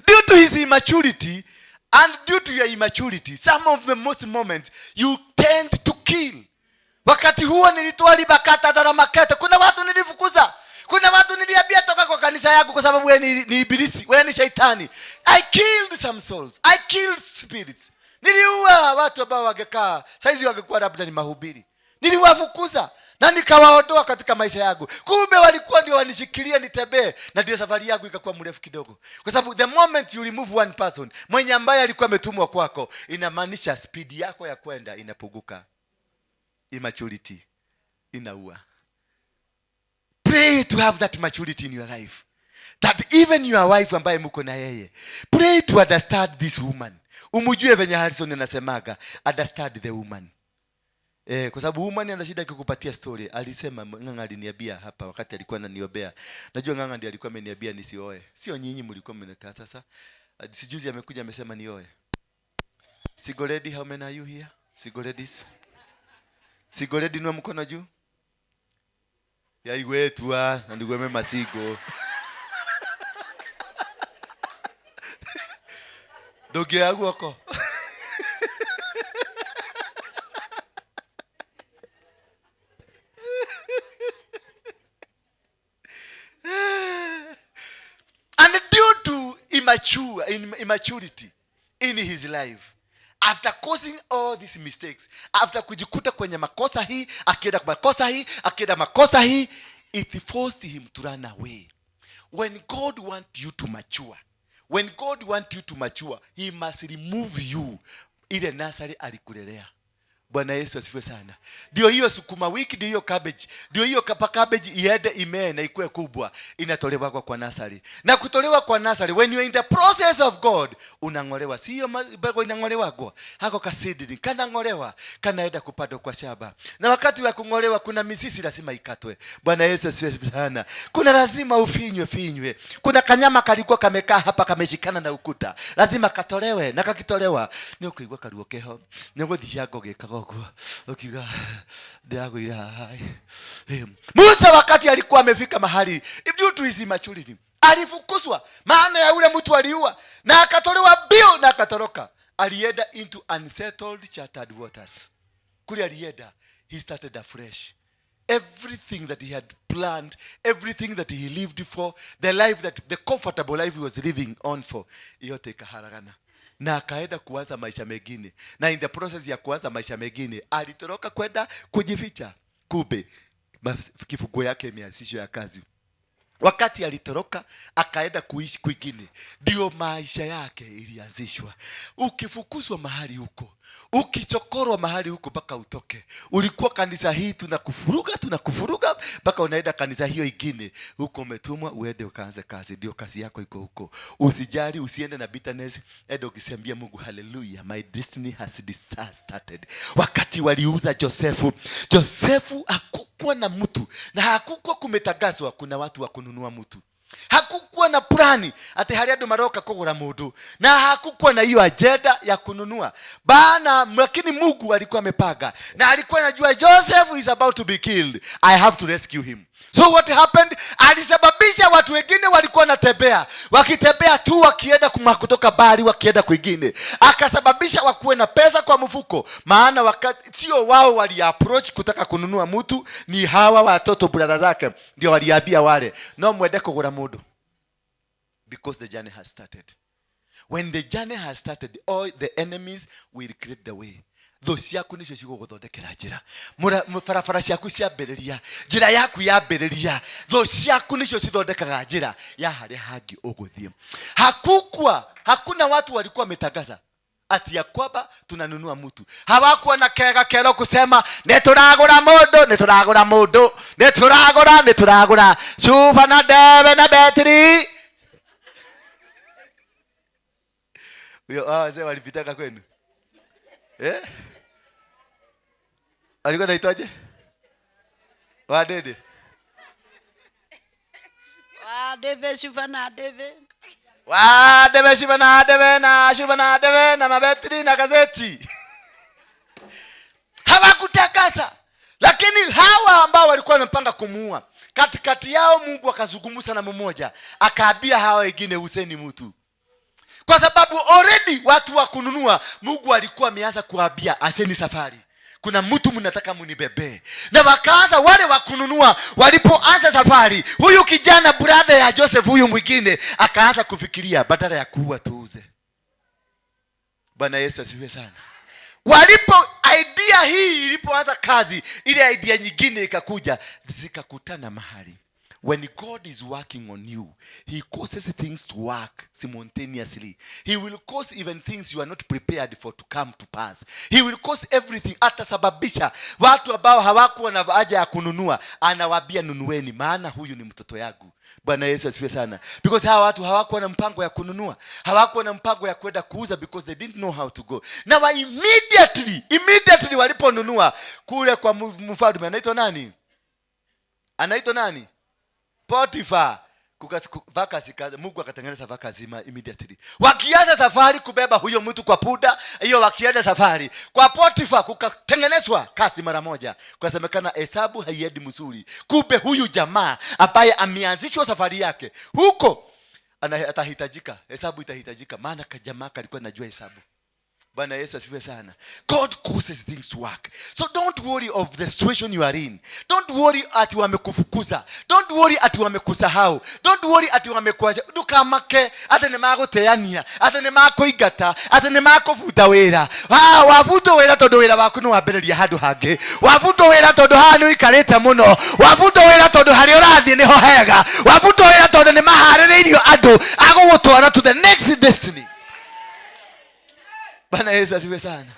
Due to his immaturity and due to your immaturity, some of the most moments you tend to kill. Wakati huo nilitoa libakata daramakete. Kuna watu nilifukuza. Kuna watu niliambia toka kwa kanisa yangu kwa sababu wewe ni ibilisi, wewe ni shaitani. I killed some souls. I killed spirits. Niliua watu ambao wangekaa, saizi wangekuwa labda ni mahubiri. Niliwafukuza. Na nikawaondoa katika maisha yangu. Kumbe walikuwa ndio wanishikilia nitembee, na ndio safari yangu ikakuwa mrefu kidogo, kwa sababu the moment you remove one person mwenye ambaye alikuwa ametumwa kwako, inamaanisha speed yako ya kwenda inapunguka. Immaturity inaua. Pray to have that maturity in your life, that even your wife ambaye mko na yeye, pray to understand this woman. Umujue venye Harrison anasemaga, understand the woman. Kwa sababu woman ana shida akikupatia story. Alisema Ng'ang'a aliniambia hapa wakati alikuwa ananiombea. Najua Ng'ang'a ndiye alikuwa ameniambia nisioe. Sio nyinyi mlikuwa mmekaa sasa. Sijuzi amekuja amesema nioe. Single lady, how many are you here? Single ladies. Single lady, inua mkono juu. Ya igwetua na ndigwe me masigo. Ndũngĩoya guoko. And due to immaturity in his life, after causing all these mistakes, after kujikuta kwenye makosa hii, akienda makosa hii, akienda makosa hii, it forced him to run away. When God wants you to mature, when God wants you to mature, he must remove you ile nursery alikulelea. Bwana Yesu asifiwe sana. Ndio hiyo sukuma wiki, ndio hiyo cabbage, ndio hiyo kapa cabbage iende imee na ikue kubwa, inatolewa kwa nursery. Na kutolewa kwa nursery, when you are in the process of God, unang'olewa. Si hiyo mbegu inang'olewa kwa hako ka seedling kanang'olewa, kanaenda kupandwa kwa shamba. Na wakati wa kung'olewa kuna mizizi lazima ikatwe. Bwana Yesu asifiwe sana. Kuna lazima ufinywe finywe. Kuna kanyama kalikuwa kamekaa hapa kameshikana na ukuta, lazima katolewe, na kakitolewa ni ukuigua karuo keho, ni uguthia ngo gĩkaga ũguo, ũkiuga ndĩragũire haha. Musa wakati alikuwa amefika mahali, due to his immaturity, alifukuzwa. Maana ya ule mtu aliua na akatolewa mbio na akatoroka. Alienda into unsettled chartered waters. Kule alienda, he started afresh. Everything that he had planned, everything that he lived for, the life that the comfortable life he was living on for, yote ikaharagana. Na akaenda kuanza maisha mengine. Na in the process ya kuanza maisha mengine, alitoroka kwenda kujificha. Kumbe kifungo yake imeanzishwa ya kazi. Wakati alitoroka akaenda kuishi kwingine, ndio maisha yake ilianzishwa. Ukifukuzwa mahali huko, ukichokorwa mahali huko mpaka utoke. Ulikuwa kanisa hii tunakufuruga, tunakufuruga mpaka unaenda kanisa hiyo ingine. Huko umetumwa uende ukaanze kazi, ndio kazi yako iko huko. Usijali, usiende na bitterness, enda ukisambia Mungu hallelujah, my destiny has started. Wakati waliuza Josefu, Josefu hakukuwa na mtu na hakukuwa kumetangazwa kuna watu wa kununua mtu. Hakukuwa na plani ati hari andu maroka kugura mundu, na hakukuwa na hiyo agenda ya kununua bana, lakini Mungu alikuwa amepanga na alikuwa anajua Joseph is about to be killed, I have to rescue him. So what happened? Alisababisha watu wengine walikuwa wanatembea, wakitembea tu wakienda kutoka bari wakienda kwingine, akasababisha wakuwe na pesa kwa mfuko, maana wakati sio wao wali approach kutaka kununua mtu, ni hawa watoto brother zake ndio waliambia wale no mwende kugura mundu, because the journey has started. When the journey has started, all the enemies will create the way. Thũ ciaku nicio cigũgũthondekera njĩra. Barabara ciaku ciambĩrĩria, njĩra yaku yambĩrĩria, thũ ciaku nicio cithondekaga njĩra ya harĩa hangĩ ũgũthiĩ. Hakukua, hakuna watu walikuwa wametangaza ati ya kwamba tunanunua mtu. Hawakuwa na kega kero kusema nĩ tũragũra mũndũ, nĩ tũragũra mũndũ, nĩ tũragũra, nĩ tũragũra cuba na ndebe na betiri. Huyo, wazee walipitaka kwenu? Alikuwa anaitwaje? Wadede. Wadeve shuva na deve. Wadeve shuva na deve na shuva na deve na mabetri na gazeti. Hawakutakasa. Lakini hawa ambao walikuwa wanapanga kumuua, katikati yao Mungu akazungumza na mmoja, akaambia hawa wengine useni mtu. Kwa sababu already watu wa kununua, Mungu alikuwa ameanza kuambia aseni safari. Kuna mtu mnataka munibebe. Na wakaanza wale wa kununua, walipoanza safari, huyu kijana brother ya Joseph huyu mwingine akaanza kufikiria badala ya kuua tuuze. Bwana Yesu asifiwe sana. Walipo idea hii ilipoanza kazi, ile idea nyingine ikakuja, zikakutana mahali. When God is working on you, he causes things to work simultaneously. He will cause even things you are not prepared for to come to pass. He will cause everything. Atasababisha watu ambao hawakuwa na haja ya kununua, anawaambia nunueni, maana huyu ni mtoto yangu. Bwana Yesu asifiwe sana. Because hawa watu hawakuwa na mpango ya kununua, hawakuwa na mpango ya kwenda kuuza, because they didn't know how to go. Na wa immediately waliponunua kule kwa mfalme, anaitwa nani? Anaitwa nani? Potiphar. Mungu akatengeneza vacancy immediately. Wakianza safari kubeba huyo mtu kwa punda, hiyo wakienda safari kwa Potiphar kukatengenezwa kazi mara moja. Kukasemekana hesabu haiendi mzuri. Kumbe huyu jamaa ambaye ameanzishwa safari yake huko atahitajika, hesabu itahitajika, maana jamaa kalikuwa anajua hesabu. Bwana Yesu asifiwe sana. God causes things to work. So don't worry of the situation you are in. Don't worry ati wamekufukuza. Don't worry ati wamekusahau. Don't worry ati wamekuacha. Ndukamake ati ni maguteania, ati ni makuingata, ati ni makubuta wira. Wabutwo wira tondu wira waku ni wambĩrĩria handũ hangĩ. Wabutwo wira tondu haha nĩ ũikarĩte mũno. Wabutwo wira tondu harĩa ũrathiĩ nĩho hega. Wabutwo wira tondu nĩ maharĩrĩirio andũ a gũgũtwara to the next destiny. Bwana Yesu asifiwe sana.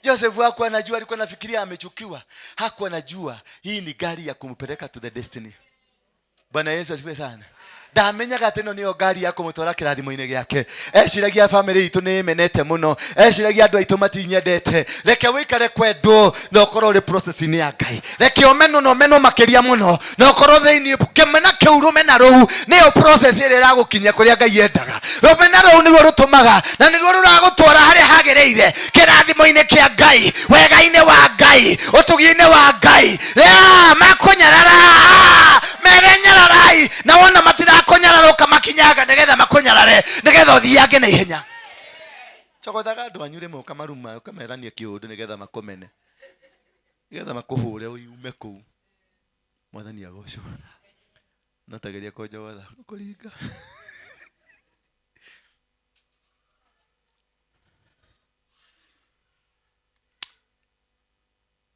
Joseph hakuwa anajua, alikuwa anafikiria amechukiwa. Hakuwa anajua hii ni gari ya kumpeleka to the destiny. Bwana Yesu asifiwe sana. Ndamenyaga atĩ ĩno nĩyo ngari ya kũmũtwara kĩrathimo-inĩ gĩake. Eciragia bamĩrĩ itũ nĩ ĩmenete mũno, eciragia andũ aitũ matinyendete. Reke wĩikare kwendwo na ũkorwo ũrĩ process-inĩ ya Ngai. Reke ũmenwo na ũmenwo makĩria mũno na ũkorwo thĩinĩ kĩmena kĩu, rũmena rũu nĩyo process ĩrĩa ĩragũkinyia kũrĩa Ngai endaga. Rũmena rũu nĩruo rũtũmaga na nĩruo rũragũtwara harĩa hagĩrĩire, kĩrathimo-inĩ kĩa Ngai, wega-inĩ wa Ngai, ũtugi-inĩ wa Ngai. Makũnyarara, mere nyararai, na wona matirakũnyarara ũkamakinyanga nĩgetha makũnyarare, nĩgetha ũthiange na ihenya. Cogothaga andũ anyu rĩmwe ũkamaruma, ũkamerania kĩũndũ nĩgetha makũmene, nĩgetha makũhũre ũiume kũu. Mwathani agocwo. No tageria kũnjogotha kũringa.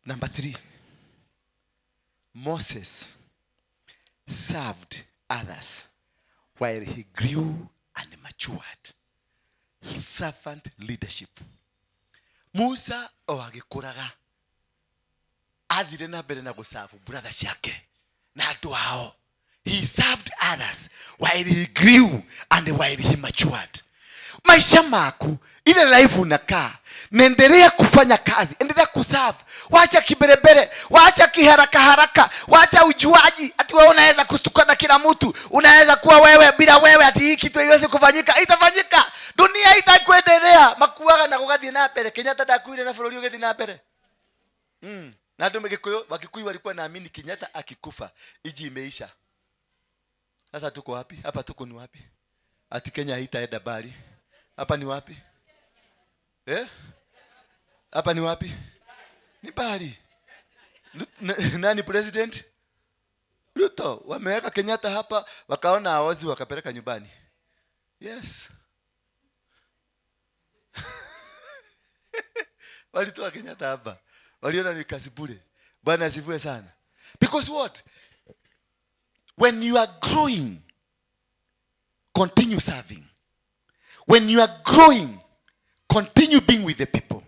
Number 3, Moses served others while he grew and matured. Servant leadership. Musa o agĩkũraga athire na mbere na gũcabu brother ciake na andũ ao. He served others while he grew and while he matured. Maisha maku, ile life unakaa, nendelea kufanya kazi, endelea kuserve. Wacha kiberebere, wacha kiharaka haraka, wacha ujuaji ati wewe unaweza kustukana kila mtu, unaweza kuwa wewe bila wewe ati hii kitu haiwezi kufanyika. Itafanyika. Dunia itakuendelea. Makuaga na gũgathiĩ na mbere. Kenyatta ndakuire na bũrũri ũgĩthiĩ na mbere. Na andũ Gĩkũyũ, Wakikuyu walikuwa naamini Kenyatta akikufa iji imeisha. Sasa tuko wapi? Hapa tuko ni wapi? Ati Kenya haitaenda mbali. Hapa ni wapi? Hapa ni wapi? Ni mbali. Nani president? Ruto. Wameweka Kenyatta hapa, wakaona haozi wakapeleka nyumbani. Yes. Walitoa Kenyatta hapa. Waliona ni kazi bure. Bwana asifiwe sana. Because what? When you are growing, continue serving. When you are growing, continue being with the people.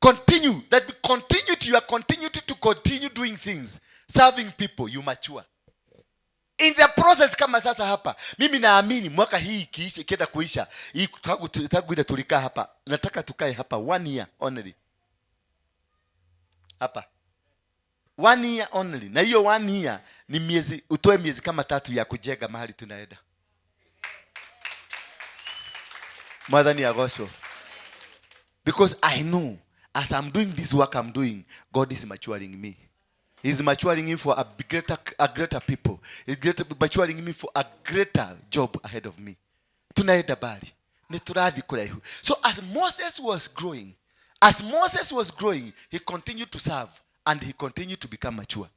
Continue. That continue to, you are continue to continue doing things, serving people, you mature. In the process, kama sasa hapa, mimi naamini mwaka hii ikiisha, ikienda kuisha, hii tangu ile tulikaa hapa, nataka tukae hapa 1 year only. Hapa. 1 year only. Na hiyo 1 year ni miezi, utoe miezi kama 3 ya kujenga mahali tunaenda. Mwathani agocwo. Because I know as I'm doing this work I'm doing, God is maturing me. He's maturing me for a greater people. He's maturing me for a greater job ahead of me. Tunaenda mbali. Ni turathi kuraihu. So as Moses was growing, he continued to serve and he continued to become mature.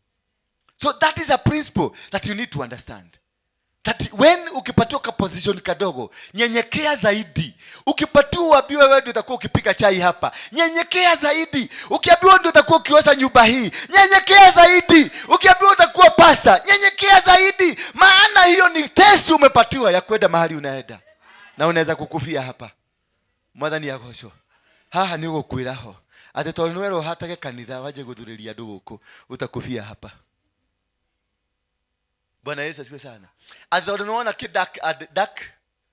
So that is a principle that you need to understand. That When ukipatiwa ka position kadogo, nyenyekea zaidi. Ukipatiwa uambiwe wewe ndio utakuwa ukipika chai hapa, nyenyekea zaidi. Ukiambiwa ndio utakuwa ukiosha nyumba hii, nyenyekea zaidi. Ukiambiwa utakuwa pasta, nyenyekea zaidi, maana hiyo ni test umepatiwa ya kwenda mahali unaenda, na unaweza kukufia hapa. Mwathani agocwo. Haha nĩ ũgũkwĩra ho atĩ tondũ nĩwerwo hatage kanitha wanjie gũthurĩria andũ gũkũ, utakufia hapa. Bwana Yesu asifiwe sana. Atĩ tondũ nĩwona kĩ dark and dark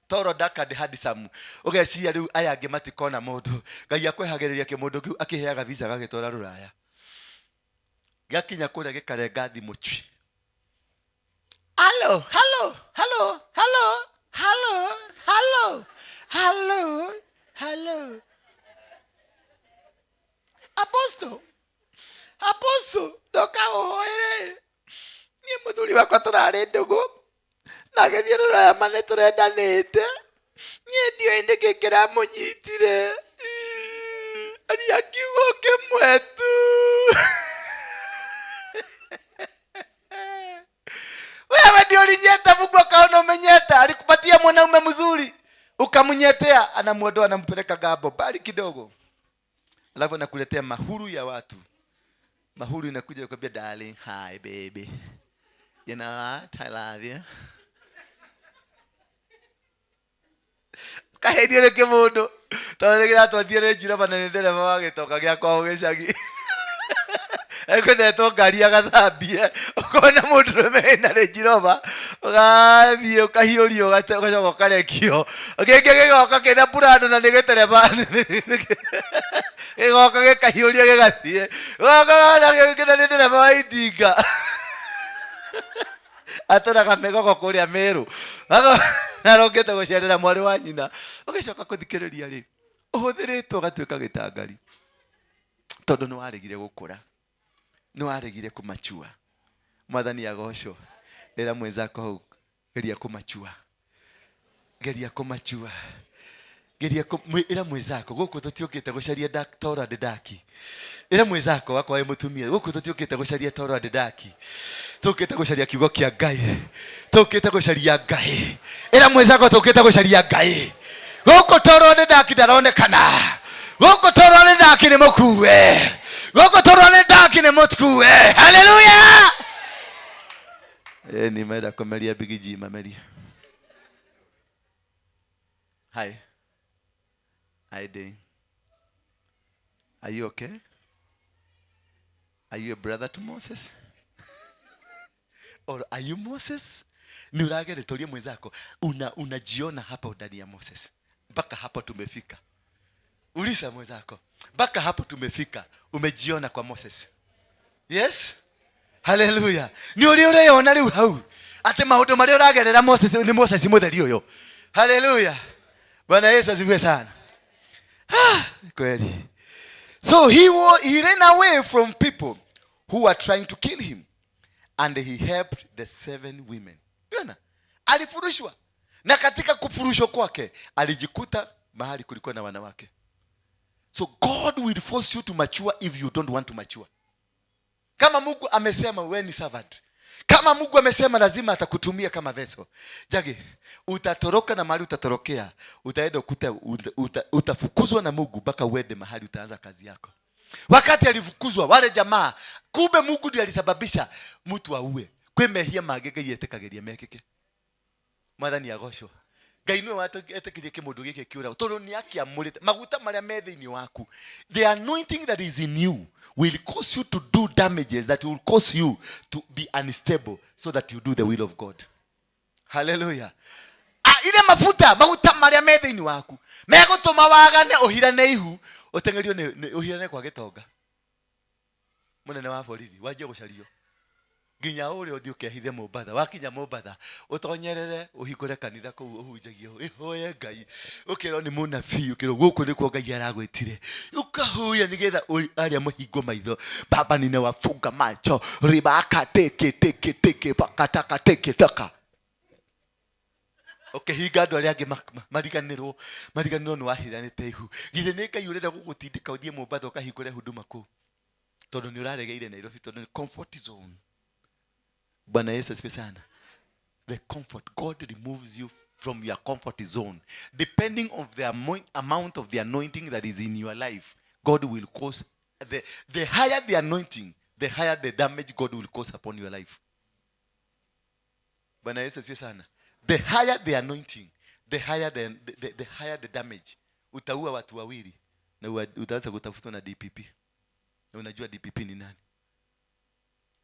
toro, dark and handsome, ũgeciria rĩu aya angĩ matikona mũndũ. Ngai akwehagĩrĩria kĩmũndũ kĩu, akĩheaga visa, gagĩtwara rũraya, gĩakinya kũrĩa gĩkarenga thimũ cwi. Hello, hello, hello, hello, hello, hello, hello, hello, apostle, apostle, ndoka ũhoere niĩ mũthuri wakwa, tũrarĩ ndũgũ na agĩthiĩ rũraya, ma nĩ tũrendanĩte, niĩ ndiũĩ nĩkĩ kĩramũnyitire. Aria kiugo kĩmwe tu. Wewe ndio ulinyeta, Mungu akaona umenyeta, alikupatia mwanaume mzuri, ukamnyetea, anamuondoa, anampeleka gabo bali kidogo, alafu anakuletea mahuru ya watu. Mahuru inakuja kukwambia, "Darling, hi baby, you know what, I love you." Kaherio nĩ kĩmũndũ tondũ nĩ kĩratwathire Range Rover na nĩ ndereba wa gĩtonga gĩa kwao gĩcagi, ekwendetwo ngari agathambie. Ũkona mũndũrũme wĩna Range Rover, ũgathiĩ ũkahiũrio, ũgacoka ũkarekio. Kĩngĩ gĩgoka kĩna Prado na nĩ gĩtereba, gĩgoka gĩkahiũria gĩgathiĩ. Ũgoka kĩna nĩ ndereba wa itinga, atũraga mĩgogo kũrĩa Mĩrũ, arokĩte gũcerera mwarĩ wa nyina. Ũgĩcoka kũthikĩrĩria rĩ, ũhũthĩrĩtwo ũgatuĩka gĩtangari tondũ nĩ waregire gũkũra, nĩ waregire kũmachua. Mwathani agocwo. Ĩra mwenzako hau, geria kũmachua, geria kũmachua, geria ĩra mwenzako, gũkũ tũtiũkĩte gũcaria toro and daki. Ĩra mwenzako wakwa wĩ mũtumia, gũkũ tũtiũkĩte gũcaria toro and daki, tũkĩte gũcaria kiugo kĩa Ngai, tũkĩte gũcaria Ngai. Ĩra mwenzako, tũkĩte gũcaria Ngai gũkũ. Toro and daki ndaronekana gũkũ, toro and daki nĩ mũkue gũkũ, toro and daki nĩ mũkue. Haleluya! Ni menda kũmeria bigiji mameria. Hi. Hi, Dane. Are you okay? Are you a brother to Moses? Or are you Moses? Ni ũragereria mwenzako, unajiona hapa ndani ya Moses. Mpaka hapo tumefika. Uliza mwenzako, mpaka hapo tumefika, umejiona kwa Moses? Yes? Haleluya. Nĩ ũrĩ ũreyona rĩu hau atĩ maũndũ marĩa ũragerera Moses nĩ Moses mũtheri ũyũ. Haleluya. Bwana Yesu asifiwe sana. Ah, kweli. So he ran away from people who were trying to kill him and he helped the seven women. Unaona? Alifurushwa, na katika kufurushwa kwake alijikuta mahali kulikuwa na wanawake. So God will force you to mature if you don't want to mature. Kama Mungu amesema wewe ni servant, kama Mungu amesema lazima atakutumia kama vessel, jage utatoroka na mahali utatorokea, utaenda ukute utafukuzwa na Mungu mpaka uende mahali utaanza kazi yako. Wakati alifukuzwa wale jamaa, kumbe Mungu ndiye alisababisha mtu auwe. Kwĩ mehia mangĩ Ngai etĩkagĩria mekĩke. Mwathani agocwo. Ngai nĩwe etĩkĩrie kĩmũndũ gĩkĩ kĩũragwo tondũ nĩ akĩamũrĩte maguta marĩa me thĩinĩ waku. The anointing that is in you will cause you to do damages that will cause you to be unstable so that you do the will of God. Haleluya. Ah, ile mafuta, maguta marĩa me thĩinĩ waku megũtũma wagane, ũhirane ihu, ũteng'erio ũhirane kwa gĩtonga mũnene wa borithi, wanjie gũcario nginya ũrĩa ũthiĩ ũkehithe Mombatha. Wakinya Mombatha, ũtonyerere, ũhingũre kanitha kũu, ũhunjagie, ĩhoye Ngai, ũkerwo nĩ mũnabii, ũkerwo gũkũ nĩkuo Ngai aragwĩtire, ũkahoya nĩgetha arĩa mahingwo maitho. Baba, ninawafunga macho ribaka teke teke teke pakataka teke taka, ũkĩhinga andũ arĩa angĩ mariganĩrwo nĩ wahiranĩte ihu. Githĩ nĩ Ngai ũrenda gũgũtindĩka ũthiĩ Mombatha ũkahingũre huduma kũu tondũ nĩ ũraregeire Nairobi, tondũ nĩ comfort zone. Bwana Yesu asifiwe sana. The comfort. God removes you from your comfort zone. Depending on the amount of the anointing that is in your life, God will cause the higher the anointing, the higher the damage God will cause upon your life. Bwana Yesu asifiwe sana. The higher the anointing, the higher the damage. Utaua watu wawili na utaanza kutafutwa na DPP. Na unajua DPP ni nani?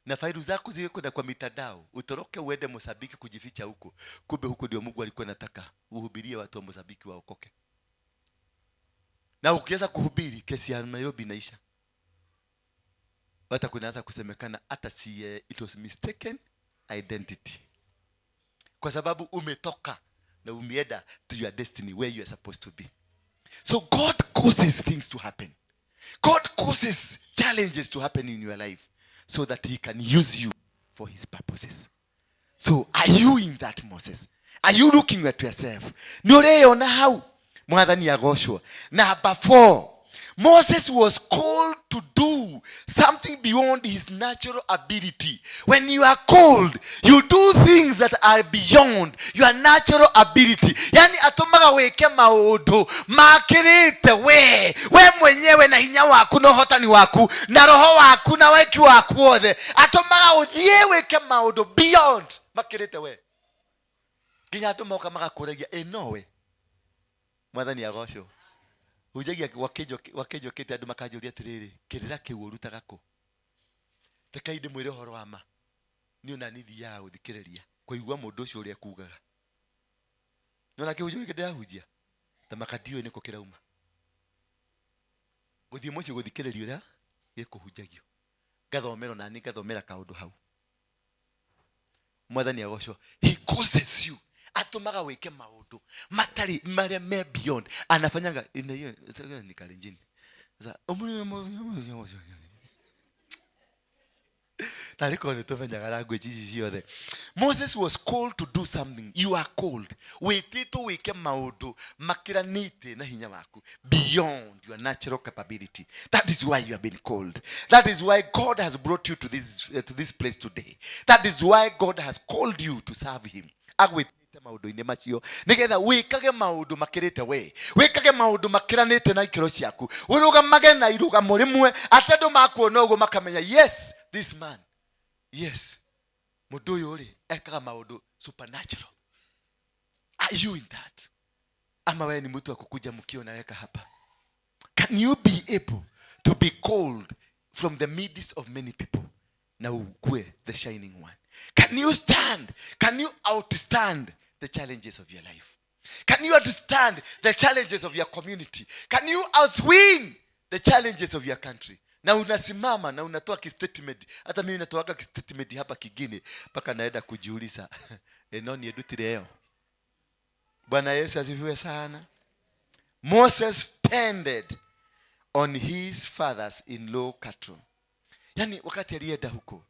Na faili zako ziwe kwenda kwa mitandao, utoroke uende Mozambiki kujificha huko. Kumbe huko ndio Mungu alikuwa anataka uhubirie watu wa Mozambiki waokoke. Na ukianza kuhubiri, kesi ya Nairobi inaisha. Hata kunaanza kusemekana hata si it was mistaken identity. Kwa sababu umetoka na umeenda to your destiny where you are supposed to be. So God causes things to happen. God causes challenges to happen in your life so that he can use you for his purposes. So are you in that, Moses? Are you looking at yourself? Nĩ ũreyona hau? Mwathani agocwo. Number 4, Moses was called to do something beyond his natural ability. When you are called, you do things that are beyond your natural ability. Yani atumaga wike maundu makirite we mwenyewe na hinya waku na uhotani waku na roho waku na weki waku wothe. Atumaga uthie wike maundu beyond makirite we. Nginya andu moka magakũragia, ĩ nowe. Mwathani agocwo. Hunjagia wakĩnjũkĩte andũ makanjũria atĩrĩrĩ, kĩrĩra kĩu ũrutaga kũ? Rekai ndĩmwĩre ũhoro wa ma. Niĩ ona niĩ thiaga gũthikĩrĩria kũigua mũndũ ũcio ũrĩa ekugaga. Nĩwona kĩhunjio gĩkĩ ndĩrahunjia? Ta maka ndiũĩ nĩkũ kĩrauma. Gũthiĩ mũciĩ gũthikĩrĩria ũrĩa gĩkũhunjagio. Ngathomera ona niĩ ngathomera kaũndũ hau. Mwathani agocwo. He causes you. Atũmaga wĩke maũndũ matarĩ marĩa me beyond. Anafanyaga ina hiyo, sasa ni Kalenjin. Sasa, tarĩ korwo nĩ tũmenyaga language ici ciothe. Moses was called to do something. You are called. Wĩtĩtwo wĩke maũndũ makĩranĩte na hinya waku, beyond your natural capability. That is why you have been called. That is why God has brought you to this place today. That is why God has called you to serve him. Agwĩtĩte maũndũ-inĩ macio nĩgetha wĩkage maũndũ makĩrĩte we, wĩkage maũndũ makĩranĩte na ikĩro ciaku, ũrũgamage na irũgamo rĩmwe atĩ andũ makuona ũguo makamenya, yes, this man, yes, mũndũ ũyũ rĩ ekaga maũndũ supernatural. Are you in that? Ama wewe ni mtu wa kukuja mkiwa unaweka hapa? Can you be able to be called from the midst of many people na ukue the shining one? Can you stand? Can you outstand the challenges of your life? Can you understand the challenges of your community? Can you outwin the challenges of your country? Na unasimama na unatoa kistatement. Hata mimi natoaga kistatement hapa kingine mpaka naenda kujiuliza, eno ni edutire leo. Bwana Yesu asifiwe sana. Moses tended on his father's in-law cattle. Yani wakati alienda huko,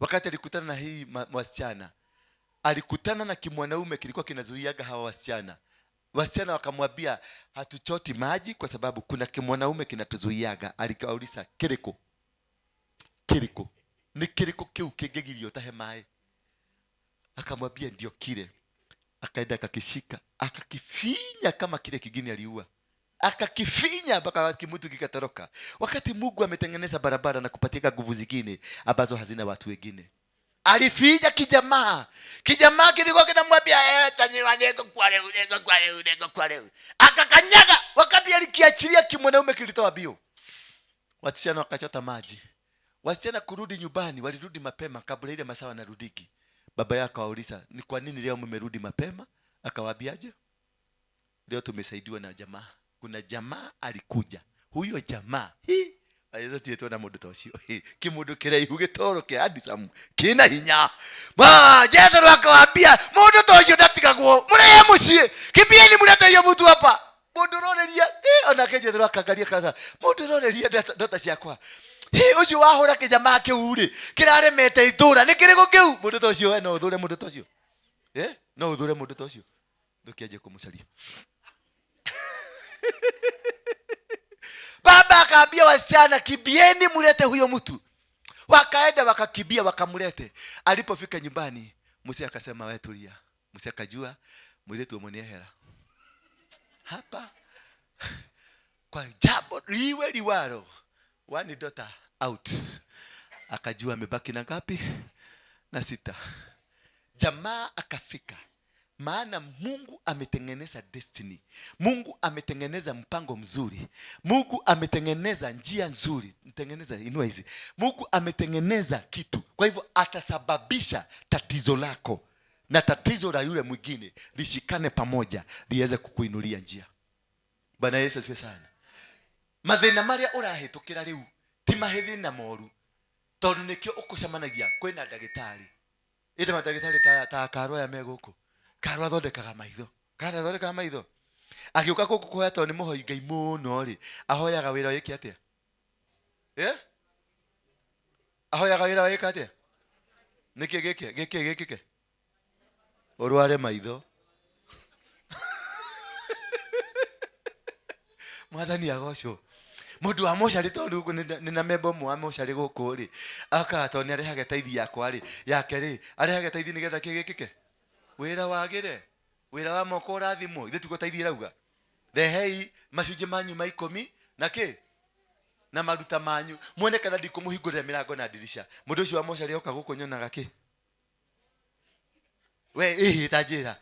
wakati alikutana na hii wasichana, alikutana na kimwanaume kilikuwa kinazuiaga hawa wasichana. Wasichana wakamwambia hatuchoti maji kwa sababu kuna kimwanaume kinatuzuiaga. Alikauliza kiriko? Kiriko? Ni kiriko kiu kingegirio tahe mai? Akamwambia ndio kile. Akaenda akakishika, akakifinya kama kile kingine aliua. Akakifinya mpaka kimutu kikatoroka. Wakati Mungu ametengeneza barabara na kupatia nguvu zingine ambazo hazina watu wengine. Alifinya kijamaa. Kijamaa kilikuwa kinamwambia, tanyiwa niko kwa leo, niko kwa leo, niko kwa leo. Akakanyaga, wakati alikiachilia kimwanaume kilitoa bio. Wasichana wakachota maji. Wasichana kurudi nyumbani, walirudi mapema kabla ile masaa wanarudiki. Baba yake akawauliza, ni kwa nini leo mmerudi mapema? Akawaambiaje? Leo tumesaidiwa na jamaa. Kuna jamaa alikuja. Huyo jamaa, hi, alirudi na mundu ta ucio. Hi, kimundu kiraihu gitoro kia handsome, kina hinya. Ma, Jethro akawaambia, mundu ta ucio ndatigagwo. Murehe mucii. Kimbieni mlete hiyo mtu hapa. Mundu uroreria, onake Jethro akaangalia kaza. Mundu uroreria ndota ciakwa. Hi, ucio wahura kijamaa kiu ri, kiraremete itura, ni kiriku kiu? Mundu ta ucio, we no uthure mundu ta ucio. No uthure mundu ta ucio. Ndukianjie kumucaria. Baba akaambia wasichana, kimbieni mlete huyo mtu. Wakaenda wakakimbia wakamlete. Alipofika nyumbani, Musa akasema we tulia. Musa akajua mũirĩtu ũmwe nĩehera hapa kwa jambo liwe liwalo, one daughter out. Akajua amebaki na ngapi? Na 6. Jamaa akafika, maana Mungu ametengeneza destiny. Mungu ametengeneza mpango mzuri. Mungu ametengeneza njia nzuri. Mtengeneza, inua hizi. Mungu ametengeneza kitu. Kwa hivyo atasababisha tatizo lako na tatizo la yule mwingine lishikane pamoja, liweze kukuinulia njia. Bwana Yesu asifiwe sana. Mathĩna marĩa ũrahĩtũkĩra rĩu ti mathĩna moru, tondũ nĩkĩo ũkũcemanagia kwĩna ndagĩtarĩ. Ĩndĩ mandagĩtarĩ ta Karũ aya me gũkũ. Karũ athondekaga maitho. Karũ athondekaga maitho. Agĩũka gũkũ kũhoya tondũ nĩ mũhoi Ngai mũno rĩ, ahoyaga wĩra wĩke atĩa? Ahoyaga wĩra wĩke atĩa? Nĩkĩ gĩkĩ? Gĩkĩ gĩkĩke? Ũrware maitho. Mwathani agocwo. Mũndũ wa mocarĩ tondũ gũkũ nĩ na memba ũmwe wa mocarĩ gũkũ rĩ, akaga tondũ nĩ arehage taithi yakwa rĩ, yake rĩ, arehage taithi nĩgetha kĩ gĩkĩke? Wĩra wagĩre, wĩra wa moko ũrathimwo, ithuĩ tiguo taithi ĩrauga. Rehei macunjĩ manyu ma 10 na kĩ? Na maruta manyu. Muone kana ndikũmũhingũrĩra mĩrango na ndirisha. Mũndũ ũcio wa mocarĩ oka gũkũ nyonaga kĩ? We, ĩhĩ, ta njĩra.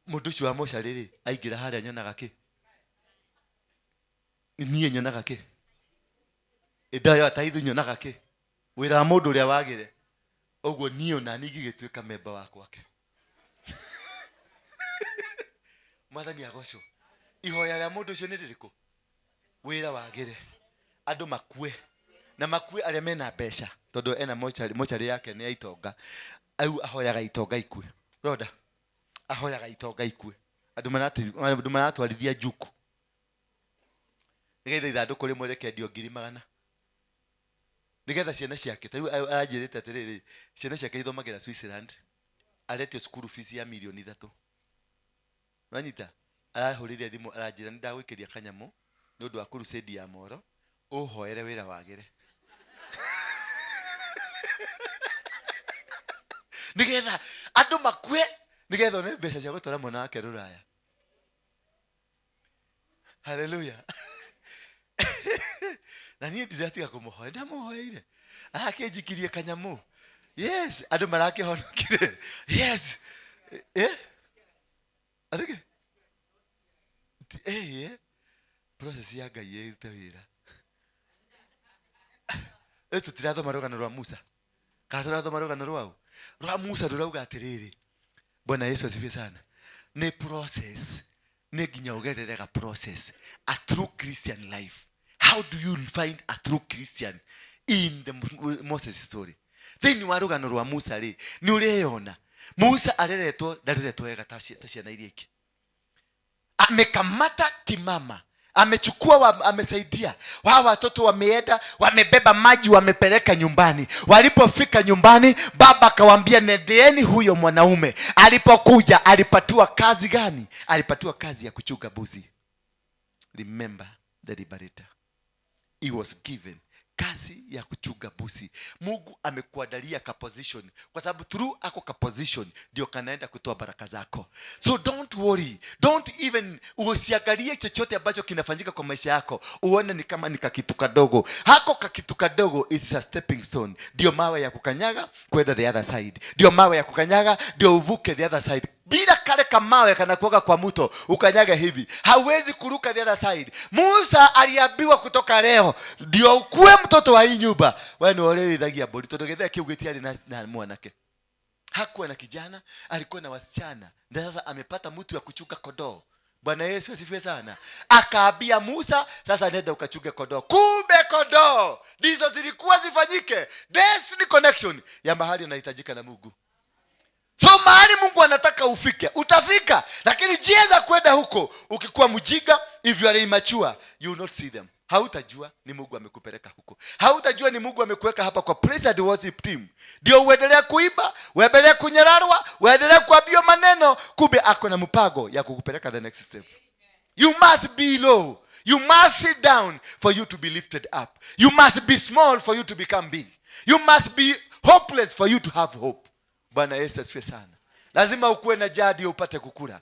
Mũndũ ũcio wa mocarĩ rĩ, aingĩra harĩa nyonaga kĩ? Niĩ nyonaga kĩ? Ĩndayo taithu nyonaga kĩ? Wĩra wa mũndũ ũrĩa wagĩre. Ũguo niĩ ona niĩ ngĩgĩtuĩka memba wa kwake. Mwathani agocwo. Ihoya rĩa mũndũ ũcio nĩ rĩrĩkũ? Wĩra wagĩre. Andũ makue. Na makue arĩa mena mbeca, tondũ ena mocarĩ yake nĩ ya itonga. Au ahoyaga itonga ikue. Roda. Ahoyaga itonga ikue. Andũ maratwarithia njuku. Nĩgetha ithandũkũ rĩmwe rĩkendio ngiri magana. Nĩgetha ciana ciake, ta rĩu aranjĩrĩte atĩrĩrĩ, ciana ciake ithomagĩra Switzerland, aretio cukuru fees ya mirioni 3. Wanyita? Arahũrĩire thimũ aranjĩra nĩ ndagũikĩria kanyamũ nĩ ũndũ wa crusade ya Moro, ũhoere wĩra wagĩre. Nĩgetha andũ makue, nĩgetha one mbeca cia gũtwara mwana wake rũraya. Hallelujah. Na niĩ ndiratiga kũmũhoya, ndamũhoeire. Arakĩnjikirie kanyamũ. Yes, andũ marakĩhonokire. Yes. Arĩkĩ? Process ya Ngai ĩrute wĩra. Tũtirathoma rũgano rwa Musa. Kana tũrathoma rũgano rwao? Rwa Musa rũrauga atĩrĩrĩ. Bwana Yesu asifiwe sana. Nĩ process. Nĩ nginya ũgerere ga process. A true Christian life. How do you find a true Christian in the Moses story? Thĩinĩ wa rũgano rwa Musa rĩ, nĩ ũreyona. Musa areretwo, ndareretwo wega ta ciana iria ingĩ. Amekamata kimama, amechukua, amesaidia wao watoto, wameenda wamebeba maji, wamepeleka nyumbani. Walipofika nyumbani, baba akawaambia nendeeni huyo mwanaume. Alipokuja alipatiwa kazi gani? Alipatiwa kazi ya kuchunga mbuzi. Remember the liberator. He was given kazi ya kuchunga mbuzi. Mungu amekuandalia ka position, kwa sababu through ako ka position ndio kanaenda kutoa baraka zako. So don't worry, don't even usiangalie chochote ambacho kinafanyika kwa maisha yako uone ni kama ni kakitu kadogo. Hako kakitu kadogo, it is a stepping stone. Ndio mawe ya kukanyaga kwenda the other side, ndio mawe ya kukanyaga ndio uvuke the other side. Bila kale kamawe kanakuaga kwa mto ukanyaga hivi, hauwezi kuruka the other side. Musa aliambiwa kutoka leo ndio ukue mtoto wa hii nyumba, wewe ni ũrĩrithagia mbũri, tondũ gĩthee kĩu gĩtiarĩ na mwanake. Hakuwa na kijana, alikuwa na wasichana. Na sasa amepata mtu ya kuchunga kondoo. Bwana Yesu asifiwe sana. Akaambia Musa, sasa nenda ukachunge kondoo. Kumbe kondoo ndizo zilikuwa zifanyike destiny connection ya mahali anahitajika na Mungu. So mahali Mungu anataka ufike, utafika. Lakini njia za kwenda huko, ukikuwa mjinga, if you are immature, you will not see them. Hautajua ni Mungu amekupeleka huko. Hautajua ni Mungu amekuweka hapa kwa praise and worship team. Ndio uendelee kuimba, uendelee kunyararwa, uendelee kuambiwa maneno, kumbe ako na mpango ya kukupeleka the next step. You must be low. You must sit down for you to be lifted up. You must be small for you to become big. You must be hopeless for you to have hope. Bwana Yesu asifiwe sana. Lazima ukuwe na njaa ndio upate kukula.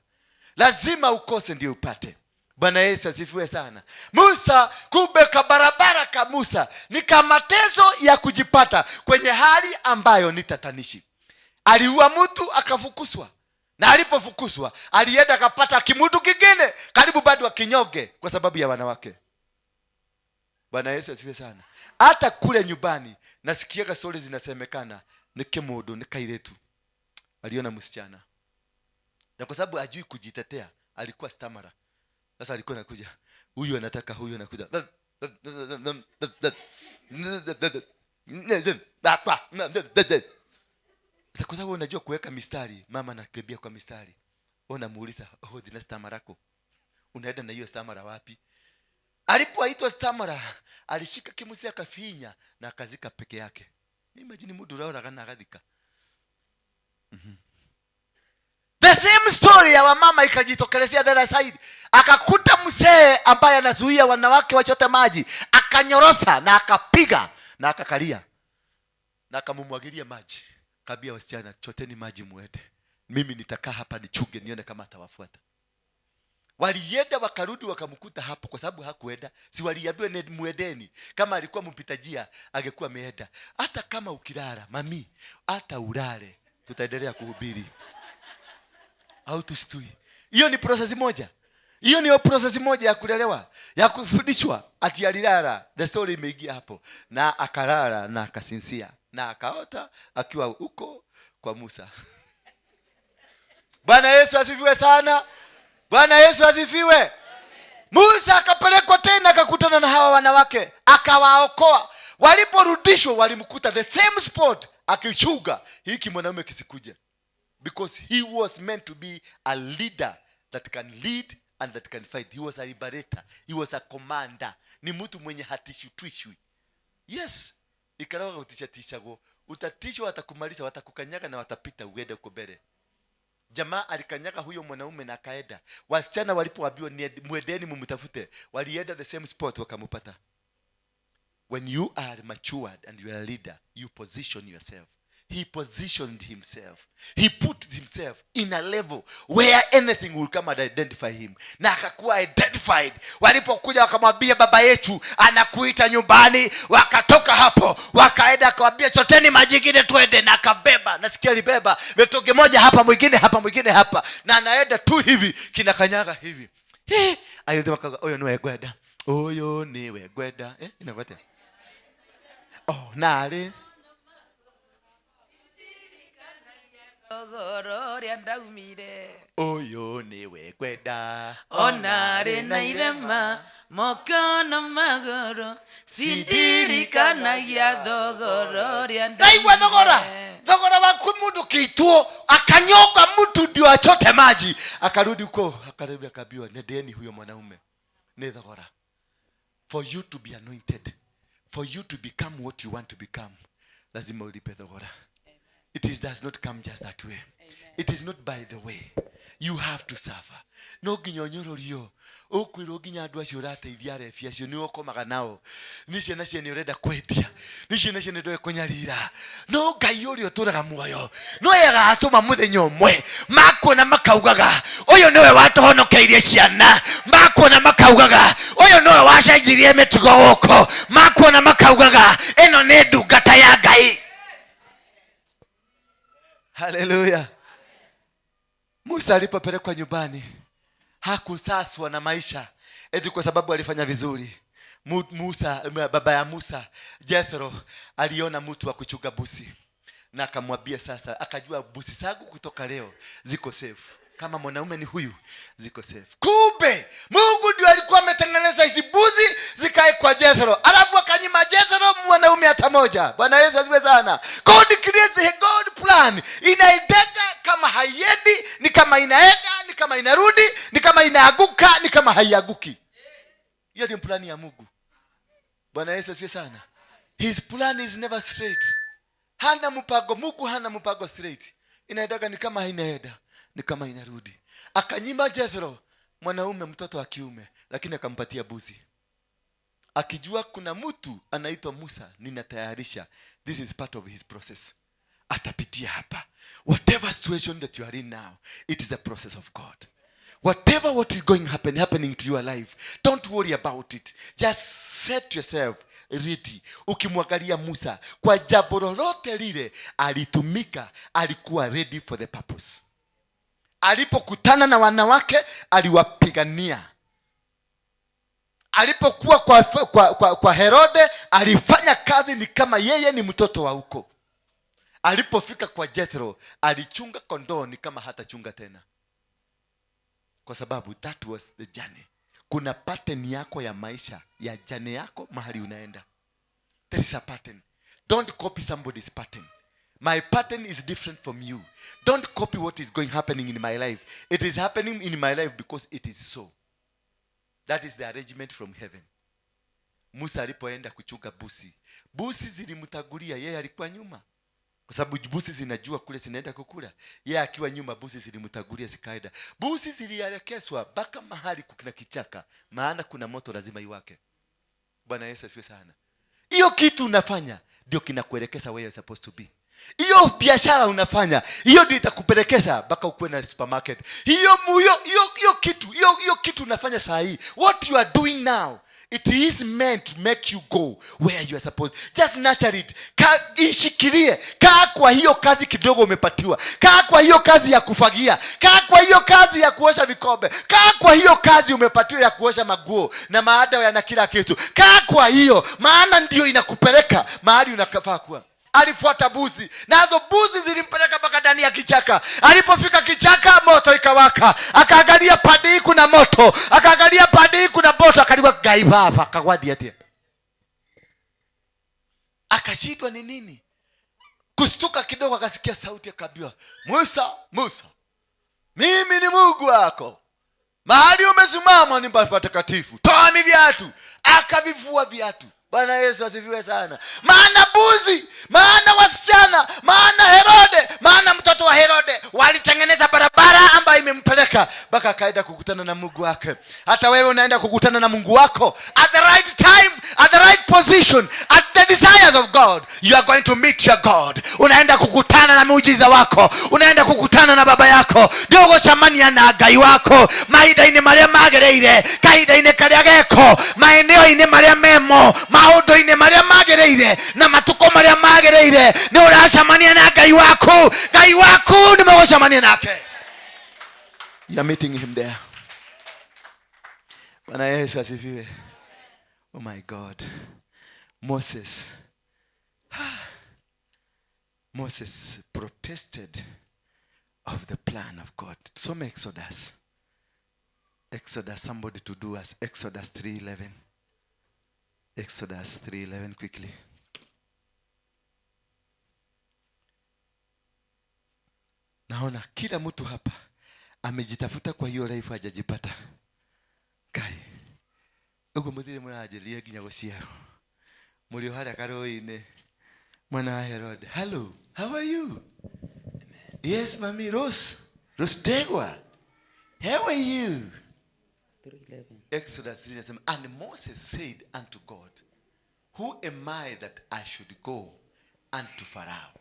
Lazima ukose ndio upate. Bwana Yesu asifiwe sana. Musa, kumbe kabarabara ka Musa ni kamatezo ya kujipata kwenye hali ambayo ni tatanishi. Aliua mtu akafukuswa, na alipofukuswa alienda akapata kimutu kingine karibu bado akinyoge kwa sababu ya wanawake. Bwana Yesu asifiwe sana. Hata kule nyumbani nasikiaga stori zinasemekana ni kimundu ni kairetu aliona msichana, na kwa sababu ajui kujitetea alikuwa stammerer. Sasa alikuwa anakuja, huyu anataka, huyu anakuja, sasa kwa sababu unajua kuweka mistari, mama anakimbia kwa mistari, wewe unamuuliza, "Oh, dina stammer yako unaenda na hiyo stammer wapi?" Alipoitwa stammerer, alishika kimusi akafinya na akazika peke yake. Imagine mtu uraoraga agathika. The same story ya wamama ikajitokelezea the other side. Akakuta mzee ambaye anazuia wanawake wachote maji, akanyorosa na akapiga na akakalia na akamumwagilia maji. Kaambia wasichana, "Choteni maji muende, mimi nitakaa hapa nichunge nione kama atawafuata." Walienda wakarudi wakamkuta hapo, kwa sababu hakuenda. Si waliambiwa muendeni? Kama alikuwa mpita njia angekuwa ameenda. Hata kama ukilala, mami, hata ulale, tutaendelea kuhubiri au tusitui. Hiyo ni process moja. Hiyo ni process moja ya kulelewa, ya kufundishwa. Ati alilala, the story imeingia hapo, na akalala na akasinzia na akaota akiwa huko kwa Musa. Bwana Yesu asifiwe sana. Bwana Yesu asifiwe. Musa akapelekwa tena akakutana na hawa wanawake akawaokoa. Waliporudishwa walimkuta the same spot akichunga hiki mwanaume kisikuja, because he was meant to be a leader that can lead and that can fight. He was a liberator, he was a commander. Ni mtu mwenye hatishutishwi. Yes, ikaraga gutichatishagwo, utatishwa, watakumaliza, watakukanyaga na watapita uende huko mbele. Jamaa alikanyaga huyo mwanaume na akaenda. Wasichana walipoambiwa mwendeni mumtafute, walienda the same spot wakamupata. When you are matured and you are a leader, you position yourself. He positioned himself. He put himself in a level where anything will come and identify him, na akakuwa identified. Walipokuja wakamwambia, "Baba yetu anakuita nyumbani." Wakatoka hapo wakaenda, akawambia, "Choteni maji ingine twende," na akabeba. Nasikia alibeba metoge moja hapa, mwingine hapa, mwingine hapa, na anaenda tu hivi kinakanyaga hivi. Agĩthĩ makauga, "Ũyũ nĩwe ngwenda, ũyũ nĩwe ngwenda." Eh, inakuwa oh narĩ. Thogora ũrĩa ndaumire. Ũyũ nĩwe ngwenda. Ona rĩ na irema moko na magũrũ, cindirikanagia thogora ũrĩa. Ndaigua thogora, thogora waku mundu kiituo akanyonga mtu ndio achote maji, akarudi huko, akarudi akaambiwa, "Nendeni huyo mwanaume." Ni thogora. For you to be anointed, for you to become what you want to become, lazima ulipe thogora. It is does not come just that way. It is not by the way. You have to suffer. No nginya ũnyũrũrio, ũkwĩrwo nginya andũ acio ũrateithia, arebi acio nĩ ũkomaga nao, nĩ ciana ciene ũrenda kwendia, nĩ ciana ciene ndoe kũnyarira. No Ngai ũrĩa ũtũraga muoyo no agatũma mũthenya ũmwe Makuona makaugaga, "Ũyũ nĩwe watũhonokeirie ciana." Makuona makaugaga, "Ũyũ nĩwe wacenjirie mĩtugo gũkũ." Makuona makaugaga, "Ĩno nĩ ndungata ya Ngai." Haleluya. Musa alipopelekwa nyumbani hakusaswa na maisha eti kwa sababu alifanya vizuri. Musa, baba ya Musa Jethro aliona mtu wa kuchunga busi na akamwambia sasa, akajua busi zangu kutoka leo ziko safe, kama mwanaume ni huyu, ziko safe. Kumbe Mungu ndio alikuwa ametengeneza hizi buzi zikae kwa Jethro, alafu akanyima Jethro mwanaume hata moja. Bwana Yesu asifiwe sana. God creates a God plan, inaendeka kama haiendi, ni kama inaenda, ni kama inarudi, ni kama inaaguka, ni kama haiaguki. Hiyo ndio plani ya Mungu. Bwana Yesu asifiwe sana. His plan is never straight. Hana mpango, Mungu hana mpango straight. Inaendaga ni kama inaenda, ni kama inarudi. Akanyima Jethro mwanaume, mtoto wa kiume, lakini akampatia buzi, akijua kuna mtu anaitwa Musa ninatayarisha. This is part of his process. Atapitia hapa. Whatever situation that you are in now, it is a process of God. Whatever what is going happening to your life, don't worry about it. Just set yourself ready. Ukimwangalia Musa, kwa jambo lolote lile alitumika, alikuwa ready for the purpose. Alipokutana na wanawake, aliwapigania. Alipokuwa kwa Herode, alifanya kazi ni kama yeye ni mtoto wa huko. Alipofika kwa Jethro, alichunga kondoo ni kama hatachunga tena, kwa sababu that was the journey. Kuna pattern yako ya maisha, ya journey yako mahali unaenda. There is a pattern. Don't copy somebody's pattern. My pattern is different from you. Don't copy what is going happening in my life. It is happening in my life because it is so. That is the arrangement from heaven. Musa alipoenda kuchunga busi, busi zilimtangulia, yeye alikuwa nyuma, kwa sababu busi zinajua kule zinaenda kukula. Yeye akiwa nyuma, busi zilimtangulia zikaenda. Busi zilielekezwa mpaka mahali kuna kichaka, maana kuna moto lazima iwake. Bwana Yesu asifiwe sana. Hiyo kitu unafanya ndio kinakuelekeza where you're supposed to be. Hiyo biashara unafanya, hiyo ndio itakupelekeza mpaka ukuwe na supermarket. Hiyo kitu unafanya saa hii, what you are doing now, it is meant to make you go where you are supposed. Just nurture it. Ishikilie. Kaa kwa hiyo kazi kidogo umepatiwa. Kaa kwa hiyo kazi ya kufagia. Kaa kwa hiyo kazi ya kuosha vikombe. Kaa kwa hiyo kazi umepatiwa ya kuosha maguo na maada ya na kila kitu. Kaa kwa hiyo, maana ndio inakupeleka mahali unafaa kuwa. Alifuata buzi, nazo buzi zilimpeleka mpaka ndani ya kichaka. Alipofika kichaka, moto ikawaka. Akaangalia pande hii kuna moto, akaangalia pande hii kuna moto, akaliwa Ngai baba kagwathi atia. Akashindwa ni nini. Kustuka kidogo, akasikia sauti, akaambiwa, "Musa, Musa, mimi ni Mungu wako. Mahali umesimama ni patakatifu, toa viatu." Akavivua viatu. Bwana Yesu asifiwe sana. Maana buzi, maana wasichana, maana Herode, maana mtoto wa Herode walitengeneza barabara ambayo imempeleka mpaka akaenda kukutana na Mungu wake. Hata wewe unaenda kukutana na Mungu wako at the right time, at the right position, at the desires of God. You are going to meet your God. Unaenda kukutana na muujiza wako, unaenda kukutana na baba yako. Ndio gũcemania na Ngai wako mahinda-inĩ marĩa magĩrĩire, kahinda-inĩ karĩa geko, maeneo-inĩ marĩa memo, maũndũ-inĩ marĩa magĩrĩire na matukũ marĩa magĩrĩire. Nĩ ũracemania na Ngai waku. Ngai waku nĩ mũgũcemania nake. You are meeting him there. Bwana Yesu asifiwe. Oh my God. Moses. Moses protested of the plan of God. Some Exodus. Exodus, somebody to do us. Exodus 3:11. Exodus 3:11 quickly. Naona kila mtu hapa amejitafuta kwa hiyo life, hajajipata. Kai. Uguo muthire muranjĩrĩria nginya gũciarwo. Mũrĩ o harĩa karũĩ-inĩ. Mwana wa Herod. Hello, how are you? Yes, mami. Rose. Rose Degwa. How are you? 3:11. Exodus 3 inasema, "And Moses said unto God, Who am I that I should go unto Pharaoh,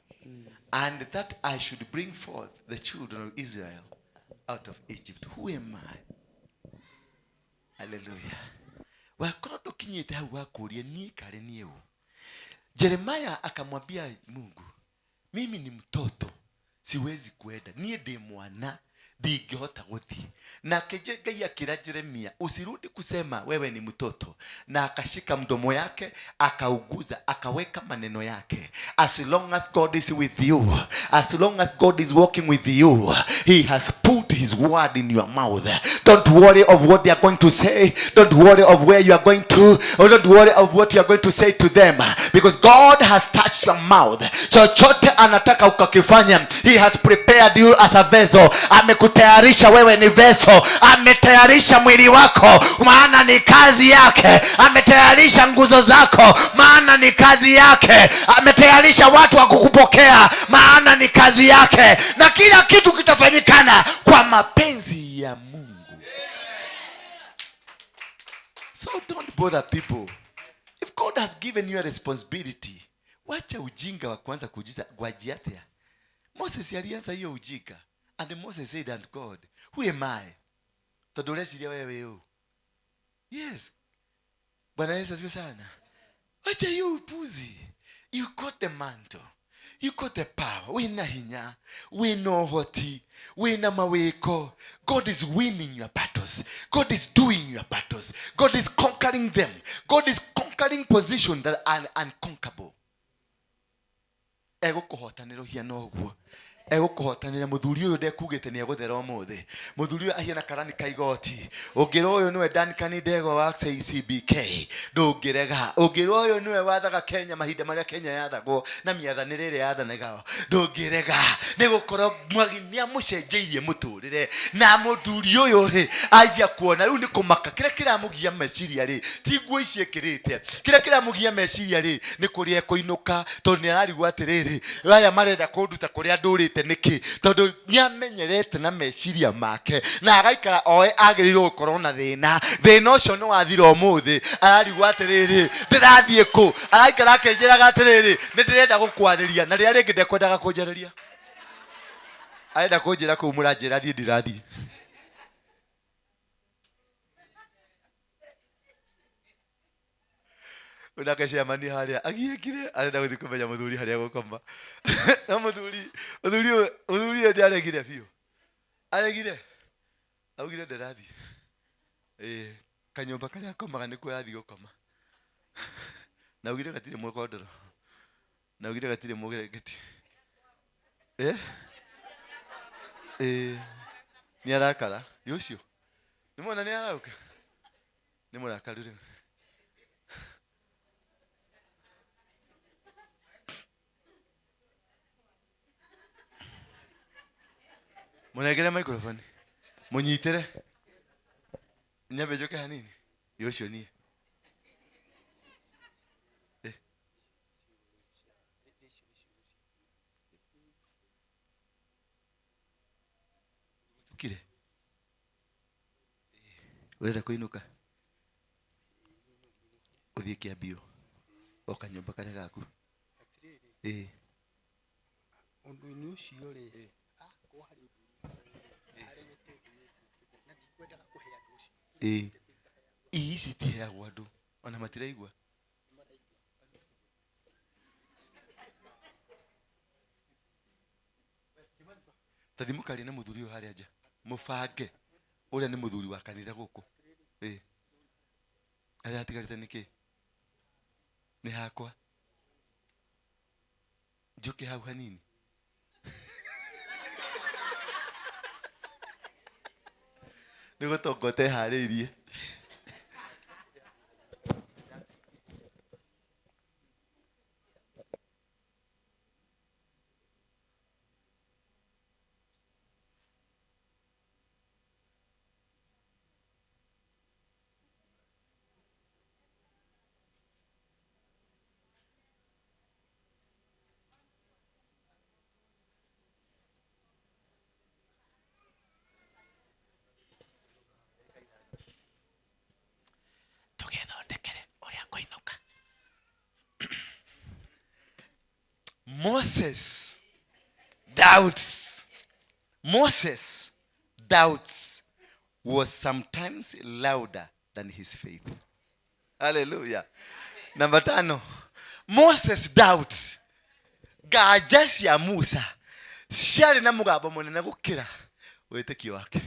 and that I should bring forth the children of Israel out of Egypt? Who am I?" Hallelujah. Wakorwo ndũkinyĩte hau wakũria niĩ karĩ niĩ ũ. Jeremiah akamwambia Mungu, "Mimi ni mtoto, siwezi kuenda. Niĩ ndĩ mwana, ndingĩhota gũthiĩ." Nake Ngai akĩra Jeremia, "Usirudi kusema wewe ni mtoto." Na akashika mdomo yake, akauguza, akaweka maneno yake. As long as God is with you, as long as God is working with you, he has put his word in your mouth. Don't worry of what they are going to say. Don't worry of where you are going to, or don't worry of what you are going to say to them, because God has touched your mouth. Chochote anataka ukakifanya, he has prepared you as a vessel. Amekutayarisha wewe ni vessel. Ametayarisha mwili wako, maana ni kazi yake. Ametayarisha nguzo zako, maana ni kazi yake. Ametayarisha watu wa kukupokea, maana ni kazi yake. Na kila kitu kitafanyikana kwa mapenzi ya Mungu. So don't bother people. If God has given you a responsibility, wacha ujinga wa kuanza kujuza gwaji atia. Moses alianza hiyo ujinga and Moses said and God, who am I? Tondũ ũreciria wewe wĩ ũ? Yes. Bwana Yesu asifiwe sana. Wacha hiyo upuzi. You got the mantle. You got the power. Wina hinya, wina ũhoti, wina mawĩko. God is winning your battles. God is doing your battles. God is conquering them. God is conquering positions that are unconquerable. Egũkũhotanĩra ũhiana ũguo, egũkũhotanĩra. Mũthuri ũyũ ndekugĩte nĩ egũthera ũmũthĩ. Mũthuri ũyũ ahiana karani ka igoti. Ũngĩrwo ũyũ nĩwe Duncan Ndegwa wa CCBK, ndũngĩrega. Ũngĩrwo ũyũ nĩwe wathaga Kenya mahinda marĩa Kenya yathagwo na mĩathanĩre ĩrĩa yathanaga, ndũngĩrega, nĩ gũkorwo mwagi nĩ amũcenjeirie mũtũrĩre. Na mũthuri ũyũ rĩ, anjia kuona rĩu nĩ kũmaka. Kĩrĩa kĩramũgia meciria rĩ, ti nguo ici ekĩrĩte. Kĩrĩa kĩramũgia meciria rĩ, nĩ kũrĩa ekũinũka, tondũ nĩ ararigwo atĩrĩrĩ, aya marenda kũnduta kũrĩa ndũrĩte nĩkĩ? Tondũ nĩ amenyerete na meciria make na agaikara oe agĩrĩirwo gũkorwo na thĩna. Thĩna ũcio nĩ wathira ũmũthĩ. Ararigwo atĩrĩrĩ, ndĩrathiĩ kũ? Araikara akĩnjĩraga atĩrĩrĩ, nĩ ndĩrenda gũkwarĩria, na rĩrĩa rĩngĩ ndekwendaga kũnjarĩria, arenda kũnjĩra kũu mũranjĩra thiĩ, ndirathiĩ. Nake ciamani harĩa agiĩkire, arenda gũthiĩ kũmenya mũthuri harĩa gũkoma. No mũthuri mũthuri ũyũ mũthuri ũyũ nĩaregire biũ, aregire, augire ndarathiĩ. Ĩĩ, kanyũmba karĩa akomaga nĩkuo arathiĩ gũkoma, na augire gatirĩ mũkondoro, na augire gatirĩ mũgerengeti. Ĩ ĩ, nĩ arakara ĩ ũcio, nĩ mwona nĩ arauka, nĩ mũrakaru rĩu. Mũnengere microphone, mũnyitĩre, nyambe njoke hanini. Ĩ ũcio niĩ. Ĩ. Ũkire ũrenda kũinũka, ũthiĩ kĩambio o kanyũmba karĩa gaku. Atĩrĩrĩ, ĩ ũndũ-inĩ ũcio rĩ, akorwo harĩ ũndũ aregete ũndũ wĩkĩte na ndikwendaga kũhe andũ ũcio. Ĩ, ici itiheagwo andũ, ona matiraigua. Tathi mũkarie na mũthuri ũyũ harĩa nja, mũbange ũrĩa nĩ mũthuri wa kanitha gũkũ. Ĩ, arĩa atigarĩte nĩ kĩ nĩ hakwa njoke hau hanini. Nĩ gũtonga ũteharĩirie. Tũgethondekere ũrĩa kũinũka. Moses doubts. Moses doubts was sometimes louder than his faith. Hallelujah. Namba 5, Moses doubt, nganja cia Musa ciarĩ na mũgambo mũnene gũkĩra wĩtĩkio wake.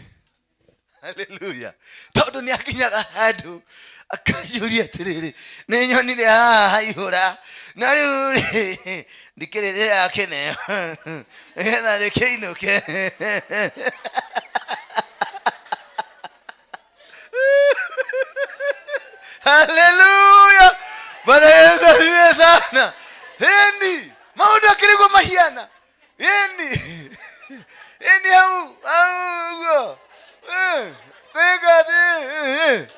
Haleluya. Tondũ nĩ akinyaga handũ akanjũria atĩrĩrĩ, nĩ nyonire haha haihũra, na rĩu rĩ ndikĩrĩ ndĩrakĩneo nĩgetha rĩkĩinũke. Haleluya. Bwana Yesu asifiwe sana. Ĩni maũndũ akĩrĩguo mahiana. Ĩni ĩni hau hau ũguo. Gwĩka atĩ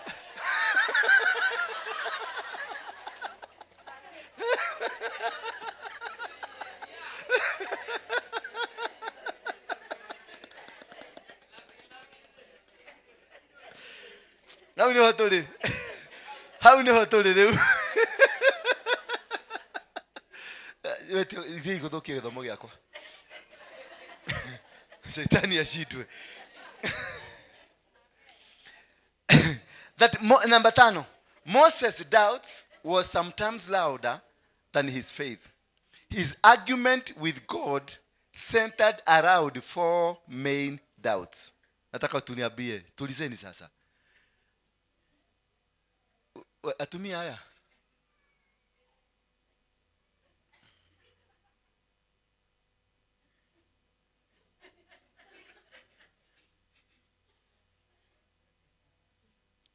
hau nĩho tũrĩ, hau nĩho tũrĩ rĩu. Thiĩi gũthũkia gĩthomo gĩakwa. Shetani ashindwe. That number 5, Moses' doubts was sometimes louder than his faith. His argument with God centered around 4 main doubts. Nataka tuniambie, tulizeni sasa. Atumia haya.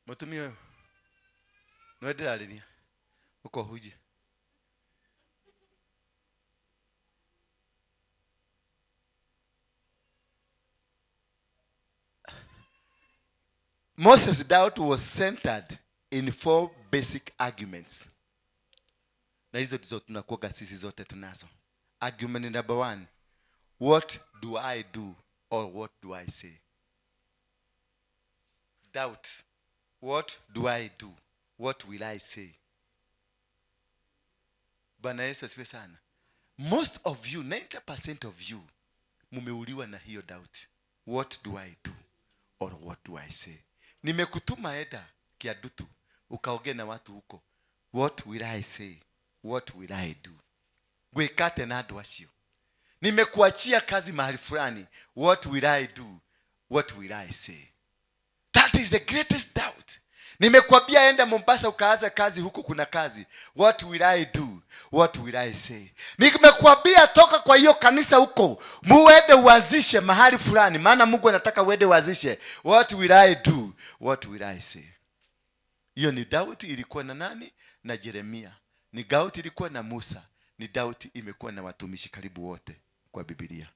Mutumia ũyũ, nĩwe ndĩrarĩria, ũkohunjia. Moses' doubt was centered in 4 basic arguments. Na hizo ndizo tunakuwaga sisi zote tunazo. Argument number 1, what do I do or what do I say? Doubt. What do I do? What will I say? Bwana Yesu asifiwe sana. Most of you, 90% of you, mumeuliwa na hiyo doubt. What do I do or what do I say? Nimekutuma eda Kiadutu ukaongee na watu huko. What will I say? What will I do? Gwikate na andu acio. Nimekuachia kazi mahali fulani. What will I do? What will I say? That is the greatest doubt. Nimekuambia enda Mombasa ukaanza kazi huko, kuna kazi. What will I do? What will I say? Nimekuambia toka kwa hiyo kanisa huko, muende uanzishe mahali fulani, maana Mungu anataka uende uanzishe. What will I do? What will I say? Hiyo ni doubt ilikuwa na nani? Na Jeremia. Ni doubt ilikuwa na Musa. Ni doubt imekuwa na watumishi karibu wote kwa Biblia.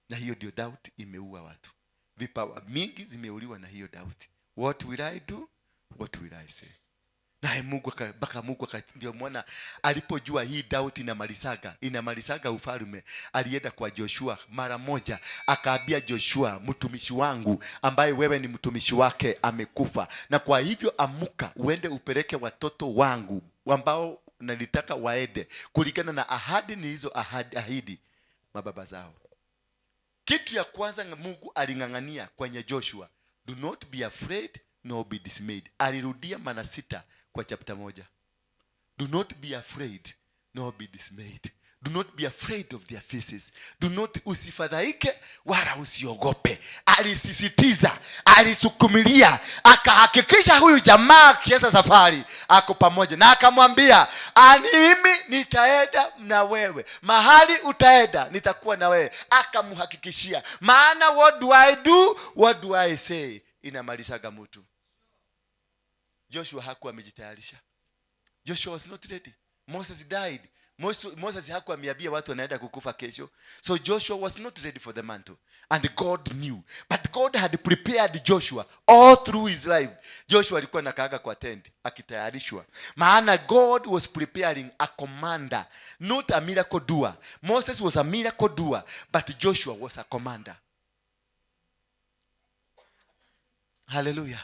Na hiyo ndio doubt imeua watu. Vipawa mingi zimeuliwa na hiyo doubt. What will I do? What will I say? Naye Mungu mpaka Mungu ndio mwana alipojua hii doubt inamalisaga ufalme, alienda kwa Joshua mara moja, akaambia Joshua, mtumishi wangu ambaye wewe ni mtumishi wake amekufa, na kwa hivyo amuka uende upeleke watoto wangu ambao nalitaka waende kulingana na ahadi nilizo ahidi mababa zao. Kitu ya kwanza Mungu aling'ang'ania kwenye Joshua, do not be afraid nor be dismayed. Alirudia mara 6 kwa chapter 1. Do not be afraid nor be dismayed. Do not be afraid of their faces. Do not, usifadhaike wala usiogope. Alisisitiza, alisukumilia, akahakikisha huyu jamaa akianza safari ako pamoja, na akamwambia, mimi nitaenda na wewe, mahali utaenda nitakuwa na wewe. Akamhakikishia, maana what do I do, what do I say, inamalizaga mtu. Joshua hakuwa amejitayarisha. Joshua was not ready. Moses died. Moses hakuwa ameambia watu wanaenda kukufa kesho. So Joshua was not ready for the mantle. And God knew. But God had prepared Joshua all through his life. Joshua alikuwa anakaaga kwa tent akitayarishwa. Maana God was preparing a commander, not a miracle doer. Moses was a miracle doer, but Joshua was a commander. Hallelujah.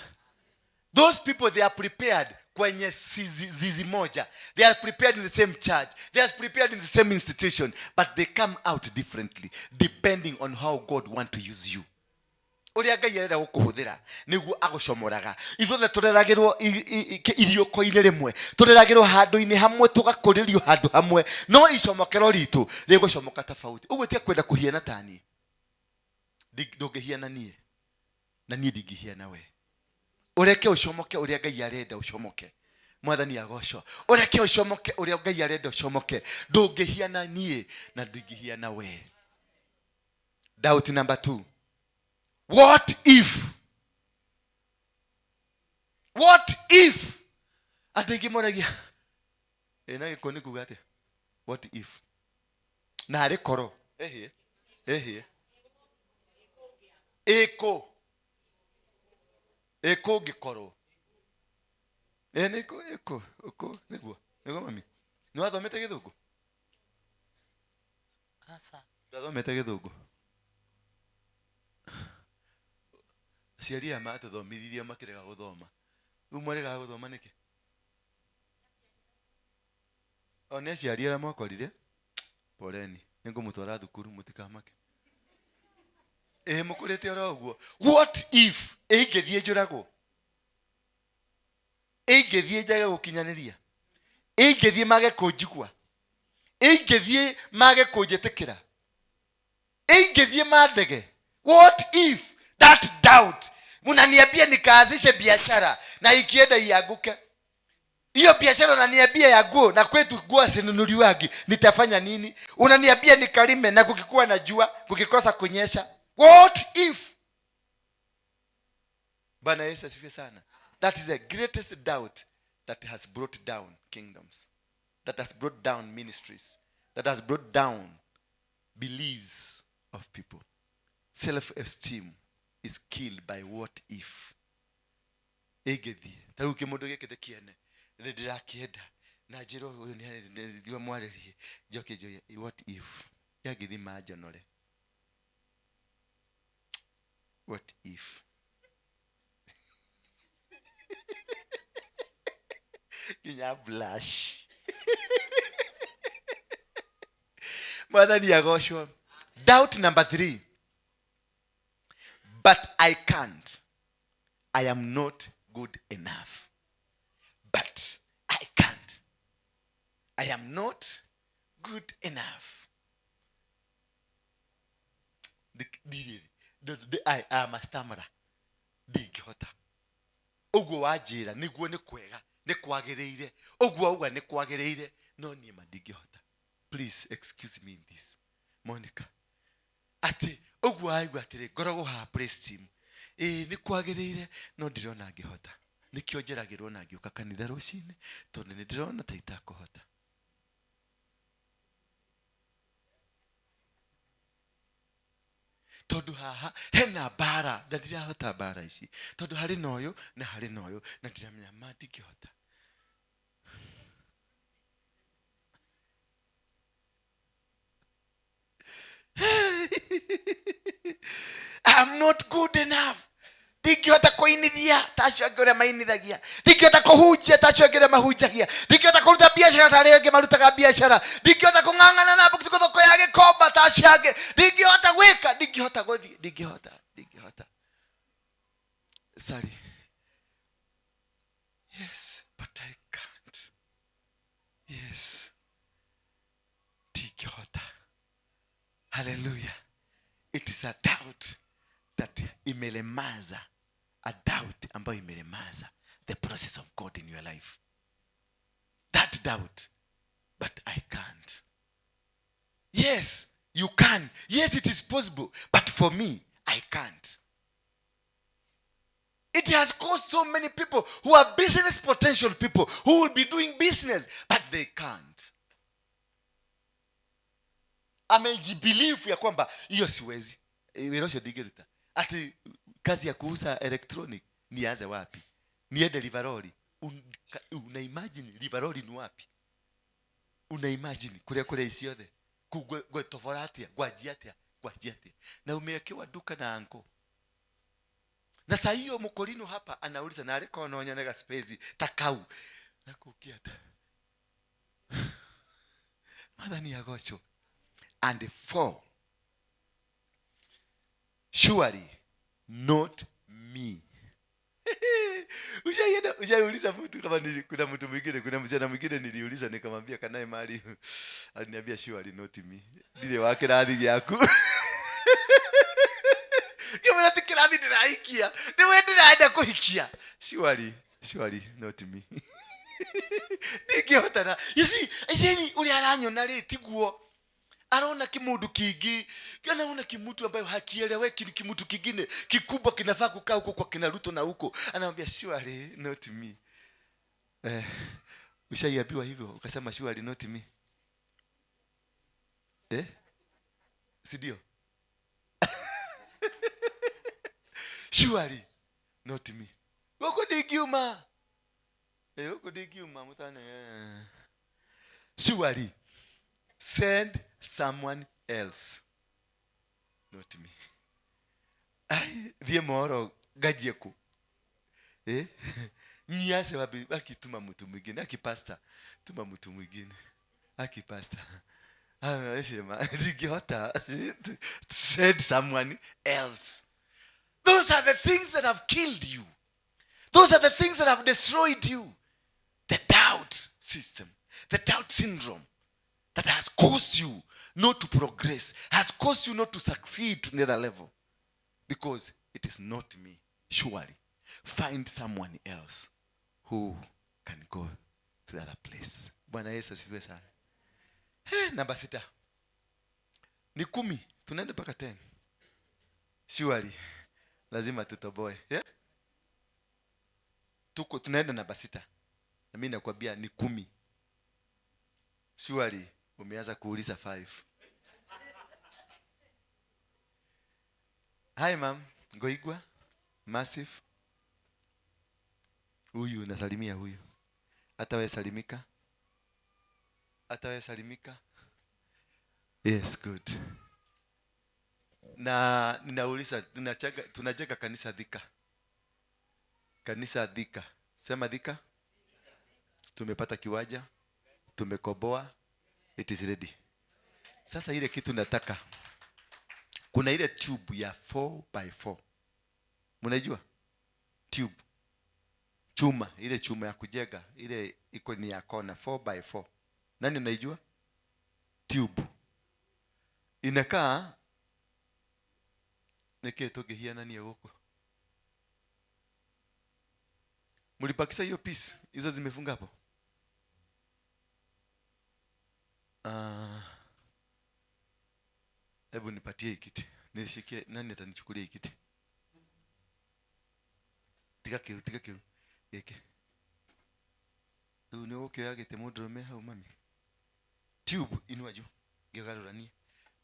Those people, they are prepared kwenye zizi moja. They are prepared in the same church. They are prepared in the same institution. But they come out differently depending on how God wants to use you. Ũrĩa Ngai arenda gũkũhũthĩra nĩguo agũcomoraga. Ithuothe tũreragĩrwo iriũko-inĩ rĩmwe, tũreragĩrwo handũ-inĩ hamwe, tũgakũrĩrio handũ hamwe, no icomokero ritũ rĩgũcomoka tofauti. Ũguo ti kwenda kũhiana ta niĩ. Ndũngĩhiana niĩ, na niĩ ndingĩhiana we. Ũreke ũcomoke ũrĩa Ngai arenda ũcomoke. Mwathani agocwo. Ũreke ũcomoke ũrĩa Ngai arenda ũcomoke. Ndũngĩhiana niĩ na ndingĩhiana we. Doubt number 2. What if? What if? Andũ aingĩ moragia, na gĩkũ nĩ kuga atĩa? What if? Na arĩ korwo. Ĩhĩ. Ĩhĩ. Ĩkũ. Ĩkũ ngĩkorwo. Nĩ ĩkũ, ĩkũ, ĩkũ, nĩguo. Nĩguo mami. Nĩ wathomete gĩthũngũ? Aca. Ndwathomete gĩthũngũ? Aciari aya matũthomithirie makĩrega gũthoma. Rĩu mwaregaga gũthoma nĩkĩ? O nĩ aciari arĩa mwakorire? Poleni. Nĩngũmũtwara thukuru mũtikamake. Ĩ mũkũrĩte oro ũguo. What if ĩingĩthiĩ njũragwo, ĩingĩthiĩ njage gũkinyanĩria, ĩingĩthiĩ mage kũnjigua, ĩingĩthiĩ mage kũnjĩtĩkĩra, ĩingĩthiĩ mandege? What if that doubt? Mnaniambia nikaanzishe biashara na ikienda ianguke hiyo biashara, unaniambia ya nguo na kwetu nguo sinunuliwagi, nitafanya nini? Unaniambia nikalime na kukikuwa na jua, kukikosa kunyesha. What if? Bwana Yesu asifiwe sana. That is the greatest doubt that has brought down kingdoms, that has brought down ministries, that has brought down beliefs of people. Self-esteem is killed by what if. Ĩngĩthiĩ ta rĩu kĩmũndũ gĩkĩ ndĩkĩene nĩ ndĩrakĩenda na njĩra ũyũ nĩthiĩ mwarĩrie njoke njoye. What if yangĩthiĩ manjonore? What if nginya blush? Mwathani agocwo. Doubt number three: "But I can't. I am not good enough." But I can't. I am not good enough. I am a stammerer. Ndingĩhota ũguo wanjĩra. Nĩguo nĩ kwega, nĩ kwagĩrĩire ũguo auga, nĩ kwagĩrĩire, no niĩ ma ndingĩhota. Please excuse me in this, Monica, atĩ ũguo waigua atĩrĩ ngoragwo haha praise team, ĩĩ nĩ kwagĩrĩire, no ndirona ngĩhota. Nĩkĩo njeragĩrwo na ngĩũka kanitha rũcinĩ, tondũ nĩ ndĩrona ta itakũhota. Tondũ haha hena mbara na ndirahota mbara ici, tondũ harĩ na ũyũ na harĩ na ũyũ na ndiramenya ma ndingĩhota. I'm not good enough. Ndingĩhota kũinithia ta acio angĩ ũrĩa mainithagia, ndingĩhota kũhunjia ta acio angĩ ũrĩa mahunjagia, ndingĩhota kũruta biacara ta arĩa angĩ marutaga biacara, ndingĩhota kũng'ang'ana na thoko ya gĩkomba ta acio angĩ, ndingĩhota gwĩka, ndingĩhota gũthiĩ, ndingĩhota, ndingĩhota. Sorry. Yes, but I can't. Yes, ndingĩhota. Hallelujah. It is a doubt that imelemaza, a doubt ambayo imelemaza the process of God in your life. That doubt, "But I can't." Yes, you can. Yes, it is possible, but for me, I can't. It has caused so many people who are business potential people who will be doing business, but they can't. Amejibelieve ya kwamba hiyo siwezi. Eh, wĩra ũcio ndingĩruta. Ati kazi ya kuuza electronic nianze wapi? Niende Livaroli? Una imagine Livaroli ni wapi? Una imagine kuria kuria iciothe gwetobora atia, ngwanjia atia, ngwanjia atia? Na umewekewa duka na anko, na saa hiyo mkorino hapa anauliza, na ariko no nyonega space ta kau na kukianda. Mwathani agocwo. And four, "Surely not me." Ushaienda, ushaiuliza mtu kama kuna mtu mwingine, kuna msichana mwingine niliuliza nikamwambia kanae mali, aliniambia, "Surely not me, ndirĩ wa kĩrathi gĩaku." Ngĩmwĩra ti kĩrathi ndĩrahikia, nĩwe ndĩraenda kũhikia. Surely, surely not me, ndingĩhotana. You see, yani ũrĩa aranyona rĩ tiguo anaona. Kimundu kingi anaona, kimutu ambayo hakieleweki, ni kimutu kingine kikubwa kinafaa kukaa huko kwa kina Ruto na huko. Anamwambia, "Surely not me." Eh, ushaiambiwa hivyo ukasema, "Surely not me"? Eh, si ndio? "Surely not me, huko ndingiuma." Eh, huko ndingiuma mutane. Eh. Surely send someone else, not me. Ai, thiĩ mohoro ngajie ku, eh? Niase wapi? Akituma mtu mwingine, akipasta, tuma mtu mwingine, akipasta. Ndingĩhota. Send someone else. Those are the things that have killed you. Those are the things that have destroyed you. The doubt system, the doubt syndrome that has caused you not to progress, has caused you not to succeed to another level. Because it is not me. Surely, find someone else who can go to the other place. Bwana Yesu asifiwe sana. Hey, namba 6. Ni 10. Tunaenda mpaka 10. Surely, lazima tutoboe. Yeah? Tuko tunaenda namba 6. Na mimi nakwambia ni 10. Surely umeanza kuuliza 5. Hi ma'am, Ngoigwa, Massive. Huyu nasalimia huyu. Hata wewe salimika. Hata wewe salimika. Yes, good. Na ninauliza, tunajenga kanisa Thika. Kanisa Thika. Sema Thika. Tumepata kiwanja, tumekoboa, it is ready. Sasa ile kitu nataka, kuna ile tube ya 4x4. Mnajua? Tube. Chuma, ile chuma ya kujenga, ile iko ni ya kona 4x4. Nani unaijua? Tube. Inakaa niki tungihianania guku. Mlipakisha hiyo piece, hizo zimefunga hapo? Hebu nipatie hii kiti. Nishikie, nani atanichukulia hii kiti? Tiga kiu, tiga kiu. Giki. Rĩu nĩ ũgũkĩoya gĩtĩ mũndũ ũrũme hau mami. Tube inua juu. Ngĩgarũranie.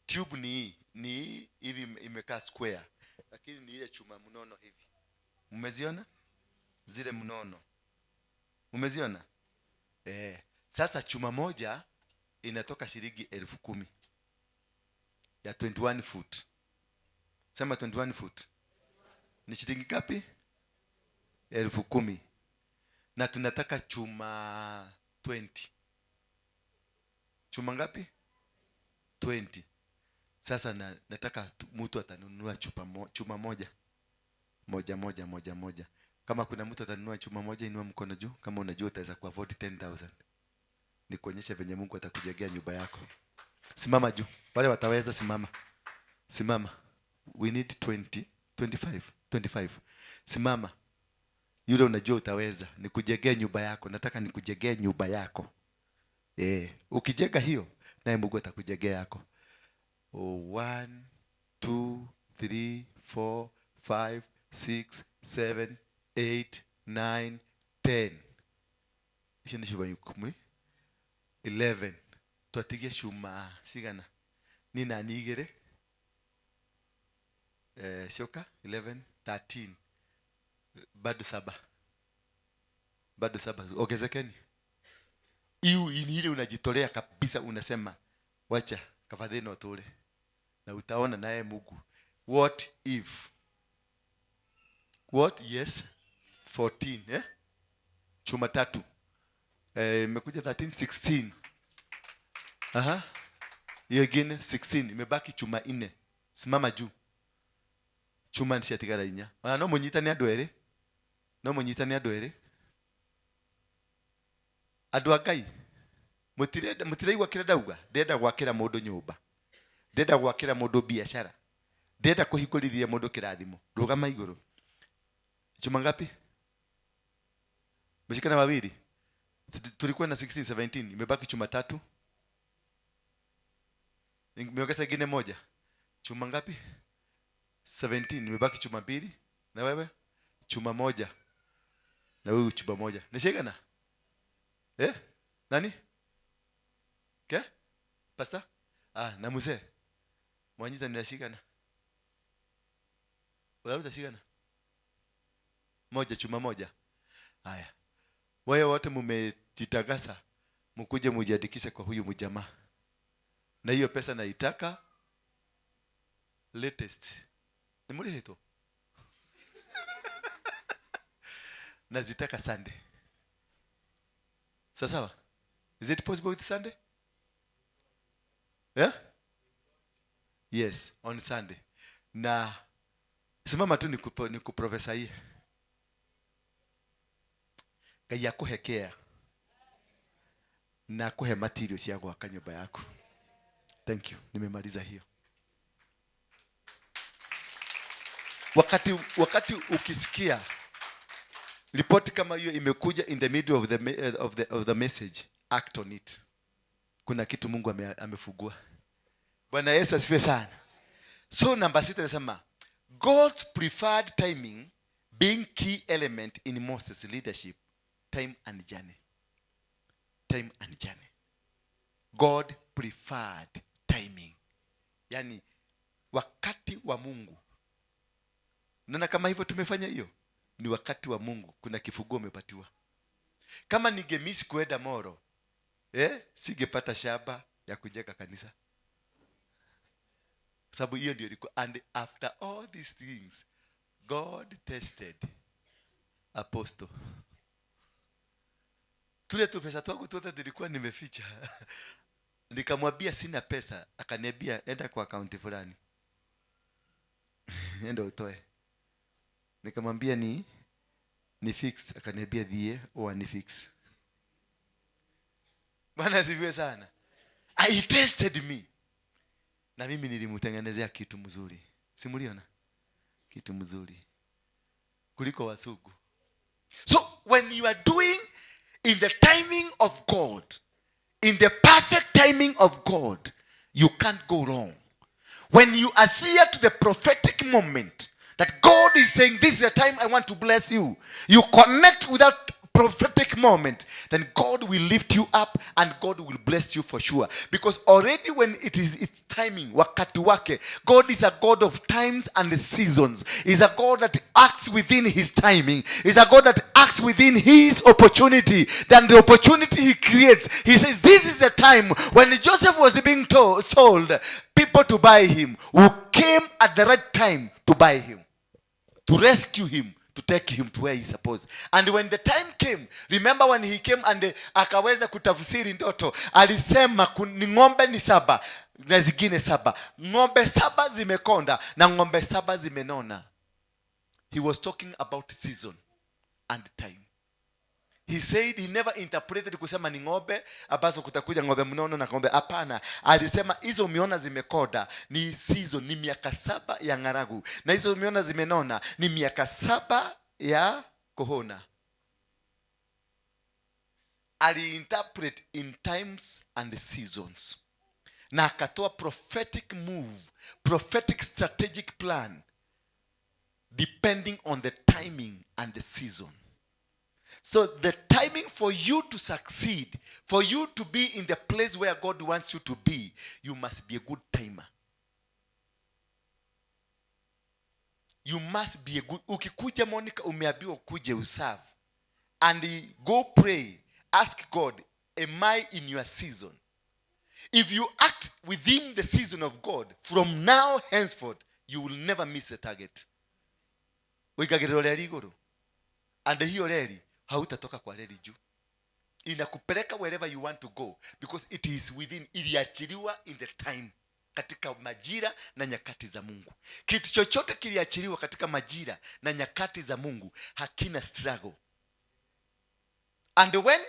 Tube ni hii, ni hii hivi imekaa square. Lakini ni ile chuma mnono hivi. Mmeziona? Zile mnono. Mmeziona? Sasa chuma moja inatoka shilingi 10,000. Ya 21 foot. Sema 21 foot. Ni shilingi ngapi? 10,000. Na tunataka chuma 20. Chuma ngapi? 20. Sasa nataka mtu atanunua chuma moja. Moja, moja, moja, moja. Kama kuna mtu atanunua chuma moja, inua mkono juu. Kama unajua utaweza ku afford 10,000. Nikuonyeshe venye Mungu atakujengea nyumba yako. Simama juu. Wale wataweza simama. Simama. We need 20, 25, 25. Simama. Yule unajua utaweza. Nikujengee nyumba yako. Nataka nikujengee nyumba yako. Ukijenga hiyo, naye Mungu atakujengea yako. Oh, 1, 2, 3, 4, 5, 6, 7, 8, 9, 10. Icio nĩ cuma ikũmi. 11. Twatigie cuma cigana? Ni nani igĩrĩ? Cioka 11, 13. Bado saba. Bado saba. Ongezekeni. Hiyo ni ile unajitolea kabisa, unasema wacha kafadhili no tule. Na utaona naye Mungu. What if? What? Yes. 14, eh? Chuma 3. Imekuja 13, 16. Aha. Hiyo ingine 16, imebaki chuma 4. Simama juu. Chuma niciatigara inya. Ona no munyitane andu eri. No munyitane andu eri. Andu a Ngai. Mutirenda, mutiraigua kira ndauga. Ndenda gwakira mundu nyumba. Ndenda gwakira mundu biashara. Ndenda kuhingũrithia mundu kirathimo. Rugama iguru. Chuma ngapi? Mshikana wawili. Tulikuwa na 16, 17, imebaki chuma 3. Nimeongeza ingine moja. Chuma ngapi? 17, imebaki chuma 2. Na wewe? Chuma 1. Na wewe chuma 1. Nishikana? Nani? Ke? Pastor? Na mzee. Mwanyita nilashikana. Unaruta shikana? Moja, chuma 1. Haya. Wewe wote mmejitakasa, mkuje mujiandikishe kwa huyu mjamaa. Na hiyo pesa naitaka latest. Ni mlihito. Nazitaka Sunday. Sawa sawa? Is it possible with Sunday? Yeah? Yes, on Sunday. Na simama tu nikuprofesaie. Ngai akũhe care na akũhe material cia gwaka nyũmba yaku. Thank you. Nimemaliza hiyo. Wakati ukisikia ripoti kama hiyo imekuja in the middle of the message, act on it. Kuna kitu Mungu amefungua. Bwana Yesu asifiwe sana. So namba 6 inasema God's preferred timing being key element in Moses' leadership, time and journey. Time and journey. God preferred timing. Yani wakati wa Mungu. Unaona kama hivyo tumefanya hiyo? Ni wakati wa Mungu. Kuna kifunguo umepatiwa. Kama ningemisi kuenda Moro, singepata shamba ya kujenga kanisa. Sababu hiyo ndio ilikuwa. And after all these things, God tested apostle. Tule tu pesa twangu tuote nilikuwa nimeficha. Nikamwambia sina pesa, akaniambia enda kwa akaunti fulani. Enda utoe. Nikamwambia ni fixed, akaniambia dhie au ni fix. Bwana asifiwe sana. I tested me. Na mimi nilimtengenezea kitu mzuri. Si mliona? Kitu mzuri kuliko wasugu. So when you are doing in the timing of God, in the perfect timing of God, you can't go wrong. When you adhere to the prophetic moment that God is saying, this is the time I want to bless you, you connect with that prophetic moment, then God will lift you up and God will bless you for sure. Because already when it is its timing, wakati wake, God is a God of times and seasons. He's a God that acts within his timing. He's a God that acts within his opportunity. Then the opportunity he creates, he says, this is the time when Joseph was being sold, people to buy him, who came at the right time to buy him, to rescue him, to take him to where he's supposed. And when the time came, remember when he came and akaweza kutafsiri ndoto, alisema ni ng'ombe ni 7 na zingine 7. Ng'ombe 7 zimekonda na ng'ombe 7 zimenona. He was talking about season and time. He said he never interpreted kusema ni ng'ombe ambazo kutakuja ng'ombe mnono na ng'ombe. Hapana, alisema hizo umeona zimekonda ni season, ni miaka 7 ya ng'aragu, na hizo umeona zimenona ni miaka 7 ya kohona. Aliinterpret in times and seasons, na akatoa prophetic move, prophetic strategic plan depending on the timing and the season. So the timing for you to succeed, for you to be in the place where God wants you to be, you must be a good timer. You must be a good... Ukikuja Monica, umeambiwa ukuje userve. And go pray, ask God, am I in your season? If you act within the season of God, from now henceforth, you will never miss the target. Uikagirira reri iguru. And hiyo reri, hautatoka kwa reli juu. Inakupeleka wherever you want to go, because it is within, iliachiliwa in the time, katika majira na nyakati za Mungu. Kitu chochote kiliachiliwa katika majira na nyakati za Mungu hakina struggle. And when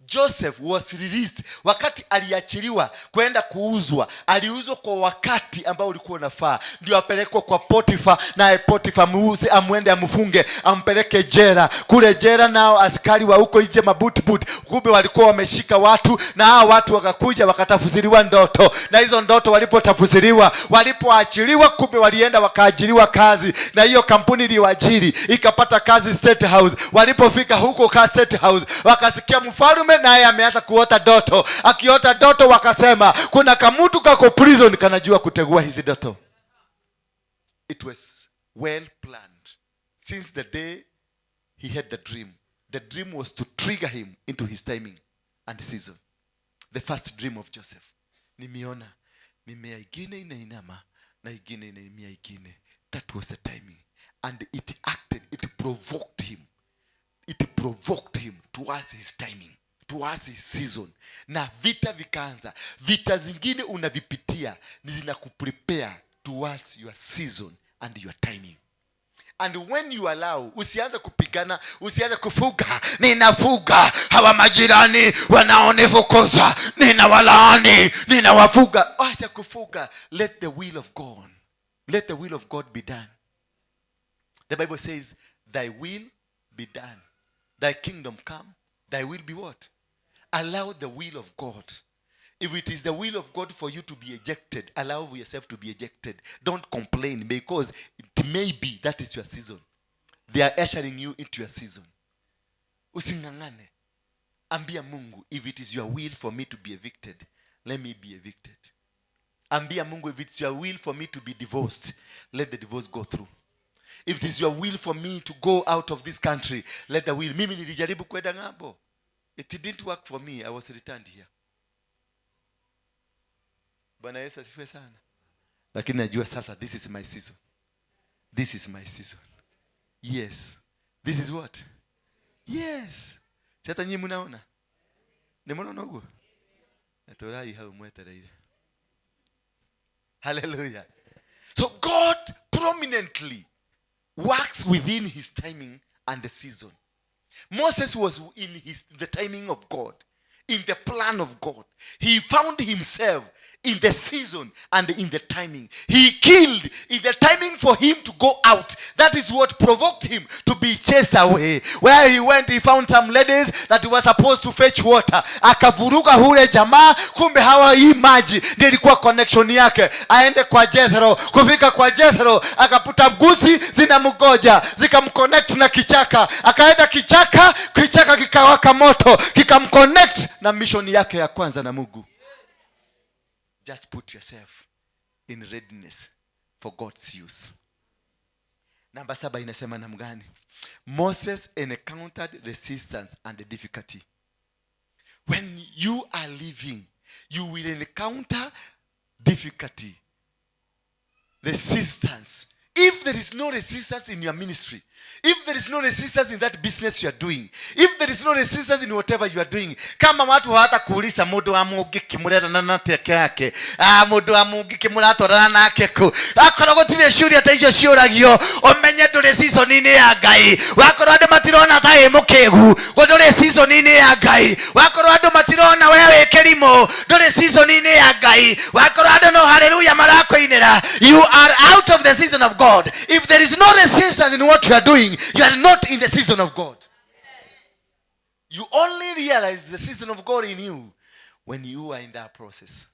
Joseph was released, wakati aliachiliwa kwenda kuuzwa, aliuzwa kwa wakati ambao ulikuwa unafaa, ndio apelekwe kwa Potiphar, naye Potiphar amuuze, amwende amfunge, ampeleke jela. Kule jela nao askari wa huko nje mabutbut, kumbe walikuwa wameshika watu, na hao watu wakakuja wakatafsiriwa ndoto, na hizo ndoto walipotafsiriwa, walipoachiliwa, kumbe walienda wakaajiriwa kazi, na hiyo kampuni iliwaajiri ikapata kazi State House. Walipofika huko ka State House, wakasikia mfalme naye ameanza kuota ndoto. Akiota ndoto wakasema kuna kamutu kako prison kanajua kutegua hizi ndoto. It was well planned since the day he had the dream. The dream was to trigger him into his timing and season. The first dream of Joseph. Nimeona mimea ingine inainama na ingine inaimia ingine. That was the timing. And it acted, it provoked him. It provoked him towards his timing, towards his season. Na vita vikaanza. Vita zingine unavipitia unapitia ni zinakuprepare towards your season and your timing. And when you allow, usianze kupigana, usianze kufuga, Ninafuga hawa majirani wanaonifukuza, ninawalaani, ninawafuga. Acha kufuga. Let the will of God, let the will of God be done. The Bible says, "Thy will be done, thy kingdom come, thy will be what?" Allow the will of God. If it is the will of God for you to be ejected, allow yourself to be ejected. Don't complain, because it may be that is your season. They are ushering you into your season. Using'ang'ane. Ambia Mungu, "If it is your will for me to be evicted, let me be evicted." Ambia Mungu, "If it's your will for me to be divorced, let the divorce go through. If it is your will for me to go out of this country, let the will." Mimi nilijaribu kwenda ng'ambo. It didn't work for me. I was returned here. Bwana Yesu asifiwe sana. Lakini najua sasa this is my season. This is my season. Yes. This is what? Yes. Si hata nyinyi mnaona? Nĩ mũrona ũguo? Na tũrai hau mwetereire. Hallelujah. So God prominently works within his timing and the season. Moses was in the timing of God, in the plan of God. He found himself in the season and in the timing. He killed in the timing for him to go out. That is what provoked him to be chased away. Where he went, he found some ladies that were supposed to fetch water. Akavuruga hule jamaa, kumbe hawa hii maji ndio ilikuwa connection yake. Aende kwa Jethro. Kufika kwa Jethro, akaputa mguzi zinamgoja, zikamconnect na kichaka. Akaenda kichaka, kichaka kikawaka moto, kikamconnect na mission yake ya kwanza na Mungu. Just put yourself in readiness for God's use. Namba 7 inasema namna gani? Moses encountered resistance and difficulty. When you are living, you will encounter difficulty, resistance. If there is no resistance in your ministry, if there is no resistance in that business you are doing, if there is no resistance in whatever you are doing, kama watu hawatakuuliza mundu wa Mungiki murerana na teke yake, mundu wa Mungiki muratwarana nake ku, akorwo gutire ciũria ta icio ciũragio, ũmenye ndũrĩ season-inĩ ya Ngai. Wakorwo andũ matirona ta wĩ mũkĩgu, ndũrĩ season-inĩ ya Ngai. Wakorwo andũ matirona we wĩ kĩrimũ, ndũrĩ season-inĩ ya Ngai. Wakorwo andũ no hallelujah marakũinĩra, you are out of the season of God. If there is no resistance in what you are doing, you are not in the season of God. You only realize the season of God in you when you are in that process.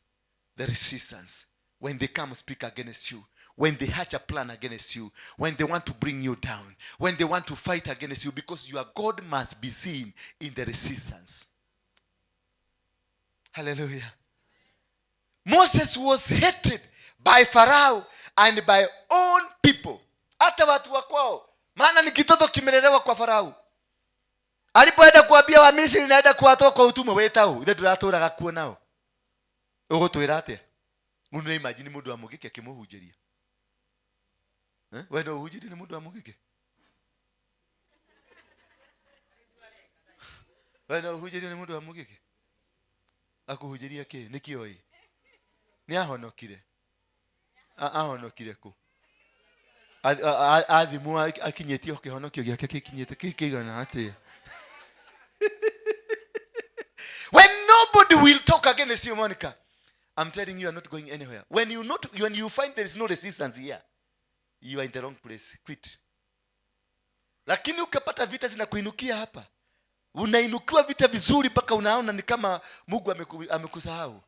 The resistance. When they come speak against you. When they hatch a plan against you. When they want to bring you down. When they want to fight against you. Because your God must be seen in the resistance. Hallelujah. Moses was hated by Pharaoh and by own people. Hata watu wa kwao. Maana ni kitoto kimelelewa kwa Farao. Alipoenda kuambia wa Misri naenda kuwatoa kwa utumwa wetao, ithe turatũraga kuo nao. Ũgũtwĩra atĩa? Mũndũ imagine mũndũ wa Mũgĩkĩ akĩmũhunjĩria. We no ũhunjĩrio nĩ mũndũ wa Mũgĩkĩ? We no ũhunjĩrio nĩ mũndũ wa Mũgĩkĩ? Akũhunjĩria kĩ? Nĩkĩ oĩ? Nĩ ahonokire. Ahonokire kũ? Athimwo akinyĩtie kĩhonokio gĩake gĩkinyĩte kĩigana atĩa? When nobody will talk against you, Monica, I'm telling you, you are not going anywhere. When you not, when you find there is no resistance here, you are in the wrong place. Quit. Lakini ukipata vita zinakuinukia hapa, unainukiwa vita vizuri mpaka unaona ni kama Mungu amekusahau.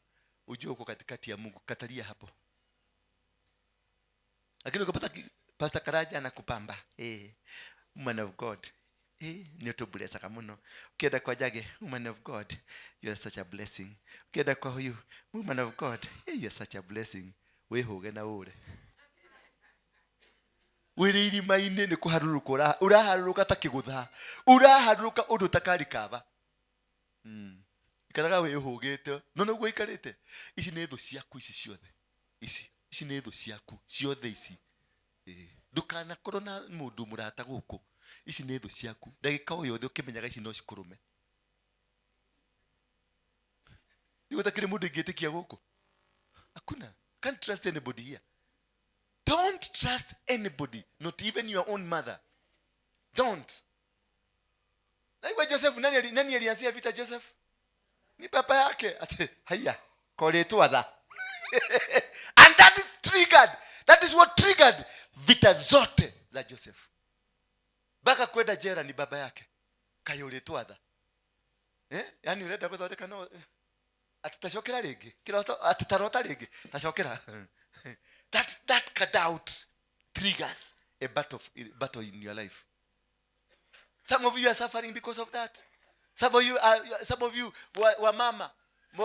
Ujue uko katikati ya Mungu, katalia hapo. Lakini ukipata Pastor Karaja anakupamba. Man of God. Ni utublessaga muno. Ukienda kwa Jage, woman of God, you are such a blessing. Ukienda kwa huyu, woman of God, you are such a blessing. Wĩhũge na ũre. Wĩrĩ irima-inĩ nĩ kũharũrũka ũraharũrũka ta kĩgũtha. Ũraharũrũka ũndũ ũtakarikaba. Ikaraga wĩhũgĩte. No nĩguo ikarĩte. Ici nĩ thũ ciaku ici ciothe. Ici, ici nĩ thũ ciaku ciothe ici. Ndũkanakorwo na mũndũ mũrata gũkũ. Ici nĩ thũ ciaku. Ndagĩka o yothe ũkĩmenyaga ici no cikũrũme. Nĩ gũtakĩrĩ mũndũ ingĩtĩkia gũkũ. Hakuna. Can't trust anybody here. Don't trust anybody, not even your own mother. Don't. Naigua Joseph, nani alianzia vita Joseph? Ni baba yake. Ate haya koretwa. And that is triggered, that is what triggered vita zote za Joseph mpaka kwenda jera. Ni baba yake kayũrĩtwo tha, eh? Yani ũrenda gũthondeka no atĩ tacokera rĩngĩ kĩroto, atĩ tarota rĩngĩ tacokera. That doubt triggers a battle in your life. Some of you are suffering because of that. Some of you wa mama,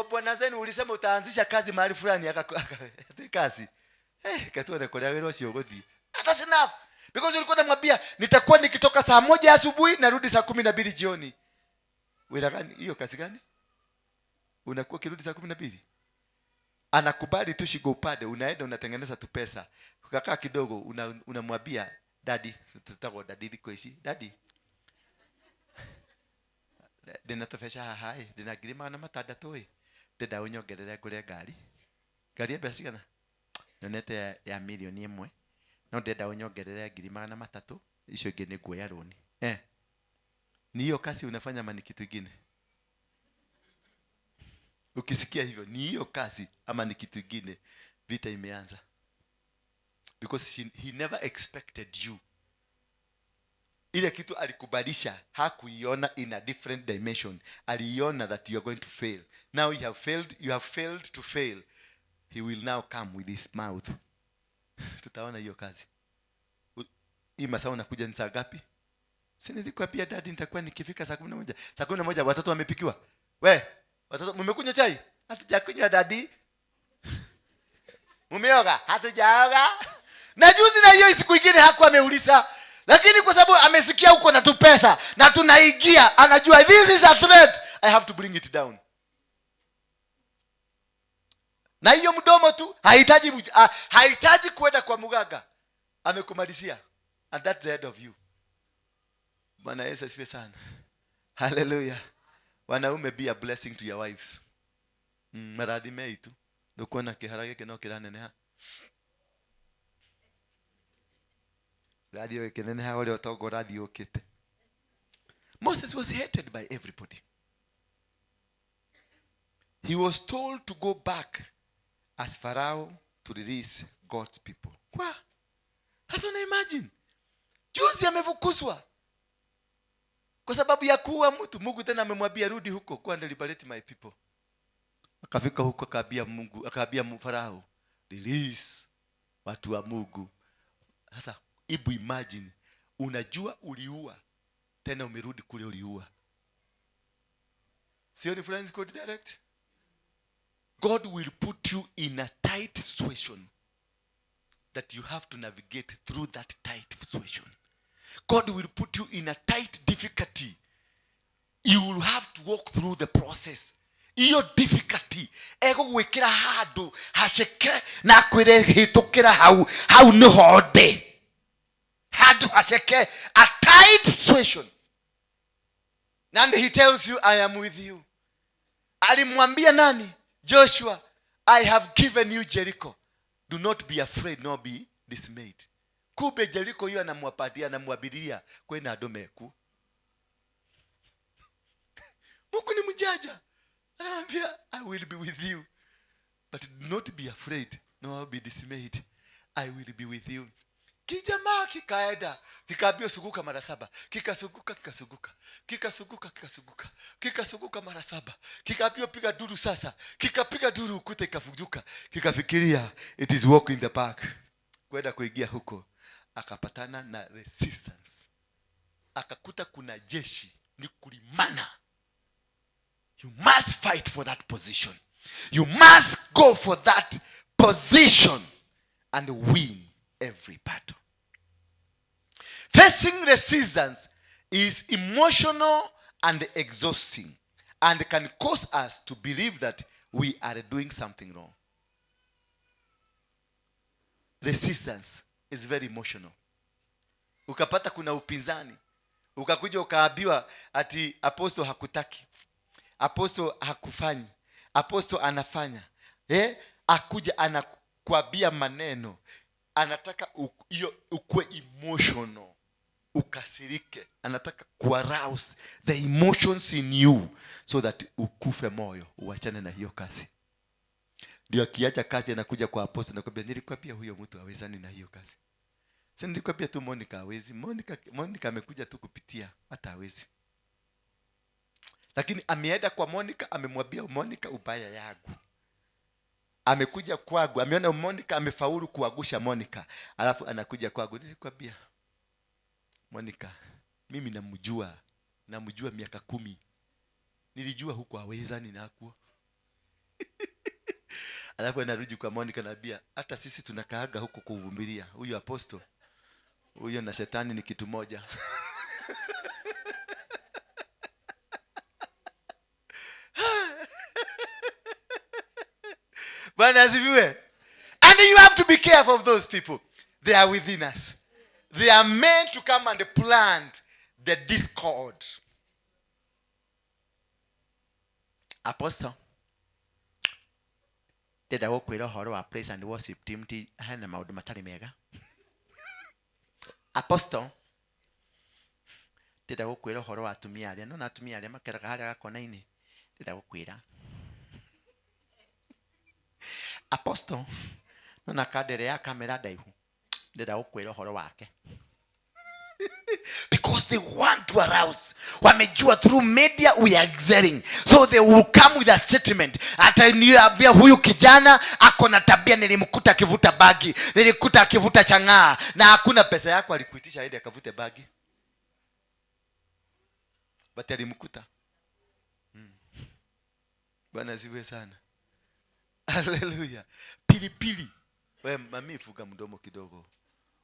bwana zenu ulisema utaanzisha kazi mahali fulani, ati kazi, eh, katuone kũrĩa wĩra ũcio ũgũthiĩ. That's enough, because ulikuwa unamwambia, "Nitakuwa nikitoka saa 1 asubuhi, narudi saa 12 jioni." Wĩra gani hiyo? Kazi gani unakuwa ukirudi saa 12? Anakubali tu shingo upande, unaenda unatengeneza tu pesa, ukakaa kidogo, unamwambia, "Daddy," tutagwo daddy thikũ ici, "Daddy, ndĩna tũbeca haha ĩ, ndĩna 600,000 ĩ, ndĩrenda ũnyongerere ngũre ngari." Ngari ya mbeca cigana? Nyonete ya 1 million, no ndĩrenda ũnyongerere 300,000, icio ingĩ nĩ nguoya rũni. Eh, ni hiyo kazi unafanya ama ni kitu ingine? Ukisikia hivyo, ni hiyo kazi ama ni kitu ingine, vita imeanza, because he never expected you. Ile kitu alikubalisha hakuiona in a different dimension. Aliiona that you are going to fail. Now you have failed, you have failed to fail. He will now come with his mouth, "Tutaona hiyo kazi. Hii masaa unakuja ni saa ngapi? Si nilikwambia, daddy, nitakuwa nikifika saa 11?" Saa 11 watoto wamepikiwa. We watoto, mmekunywa chai? "Hatujakunywa, daddy." "Mumeoga?" "Hatujaoga." Na juzi na hiyo siku ingine hakuwa ameuliza, lakini kwa sababu amesikia huko na tu pesa na tunaingia, anajua this is a threat, I have to bring it down. Na hiyo mdomo tu, hahitaji kwenda kwa mganga, amekumalizia, and that's the end of you. Bwana Yesu asifiwe sana. Haleluya. Wanaume, be a blessing to your wives. Marathimei tu. Ndukuona kĩhara gĩkĩ no kĩraneneha, rathiĩ gĩkĩneneha ũrĩa ũtonga ũrathiĩ ũkĩte. Moses was hated by everybody. He was told to go back as Pharaoh to release God's people. Kwa sasa una imagine, juzi amefukuzwa kwa sababu ya kuua mtu. Mungu tena amemwambia, "Rudi huko, go and liberate my people." Akafika huko, akaambia Mungu, akaambia Farao, "Release watu wa Mungu." Sasa hebu imagine, unajua uliua, tena umerudi kule uliua. Sio ni friends code direct? God will put you in a tight situation that you have to navigate through that tight situation. God will put you in a tight difficulty. You will have to walk through the process. Hiyo difficulty egũgwĩkĩra handũ haceke na akwĩre, "Hĩtũkĩra hau, hau nĩho ndĩ." Handũ haceke, a tight situation, and he tells you, "I am with you." Alimwambia nani? Joshua, "I have given you Jericho. Do not be afraid nor be dismayed." Kumbe Jericho hiyo anamwapatia, anamwabiria kwĩna andũ meku. Mungu ni mjanja. Anamwambia, "I will be with you, but do not be afraid nor be dismayed. I will be with you." Kijamaa kikaenda, kikaambia, "Sunguka mara saba." Kikasunguka, kikasunguka, kikasunguka, kikasunguka, kikasunguka mara saba. Kikaambiwa, "Piga duru sasa." Kikapiga duru, ukuta ikafunguka. Kikafikiria it is walk in the park kwenda kuingia huko. Akapatana na resistance, akakuta kuna jeshi ni kulimana. You must fight for that position. You must go for that position and win every battle. Facing resistance is emotional and exhausting and can cause us to believe that we are doing something wrong. Resistance is very emotional. Ukapata kuna upinzani, ukakuja ukaambiwa ati apostle hakutaki, apostle hakufanyi, apostle anafanya, eh? Akuja ana Anakuambia maneno, anataka hiyo ukue emotional, ukasirike. Anataka kuarouse the emotions in you so that ukufe moyo, uachane na hiyo kazi. Ndio akiacha kazi anakuja kwa apostle, nakwambia, "Nilikwambia huyo mtu hawezani na hiyo kazi. Si nilikwambia tu Monica hawezi? Monica amekuja tu kupitia, hata hawezi." Lakini ameenda kwa Monica, amemwambia Monica ubaya yangu. Amekuja kwangu, ameona Monica amefaulu kuangusha Monica, alafu anakuja kwangu, "Nilikwambia Monica, mimi namjua, namjua miaka 10. Nilijua huko hawezani nakuo." Alafu anarudi kwa Monica, naambia, "Hata sisi tunakaaga huko kuvumilia huyu apostle. Huyo na shetani ni kitu moja." Bwana asifiwe. And you have to be careful of those people. They are within us. They are meant to come and plant the discord. Apostle, ndĩrenda gũkwĩra ũhoro wa praise and worship team, ti hena maũndũ matarĩ mega. Apostle, ndĩrenda gũkwĩra ũhoro wa atumia arĩa nona atumia arĩa makeraga harĩa gakona-inĩ, ndĩrenda gũkwĩra. Apostle, nona kandere ya kamera ndaihu, ndĩrenda gũkwĩra ũhoro wake. Because they want to arouse. Wamejua through media we are excelling, so they will come with a statement. Ataniambia huyu kijana ako na tabia, nilimkuta akivuta bagi, nilikuta akivuta chang'aa, na hakuna pesa yako alikuitisha aende akavute bagi, but alimkuta. Bwana asifiwe sana. Haleluya. Pilipili. We mami, fuga mdomo kidogo,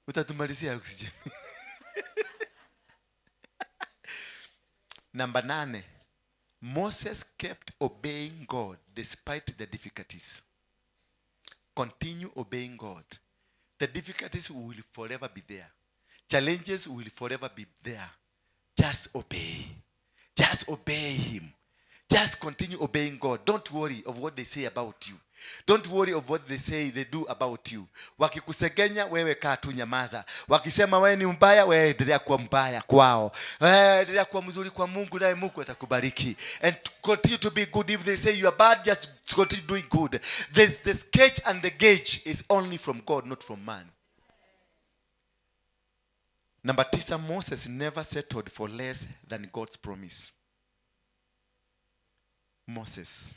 utatumalizia oxygen. Number 8, Moses kept obeying God despite the difficulties. Continue obeying God. The difficulties will forever be there. Challenges will forever be there. Just obey. Just obey him. Just continue obeying God. Don't worry of what they say about you. Don't worry of what they say they do about you. Wakikusegenya wewe kaa tu, nyamaza. Wakisema wewe ni mbaya, wewe endelea kuwa mbaya kwao. Wewe endelea kuwa mzuri kwa Mungu, naye Mungu atakubariki. And continue to be good. If they say you are bad, just continue doing good. The sketch and the gauge is only from God, not from man. Number 9, Moses never settled for less than God's promise. Moses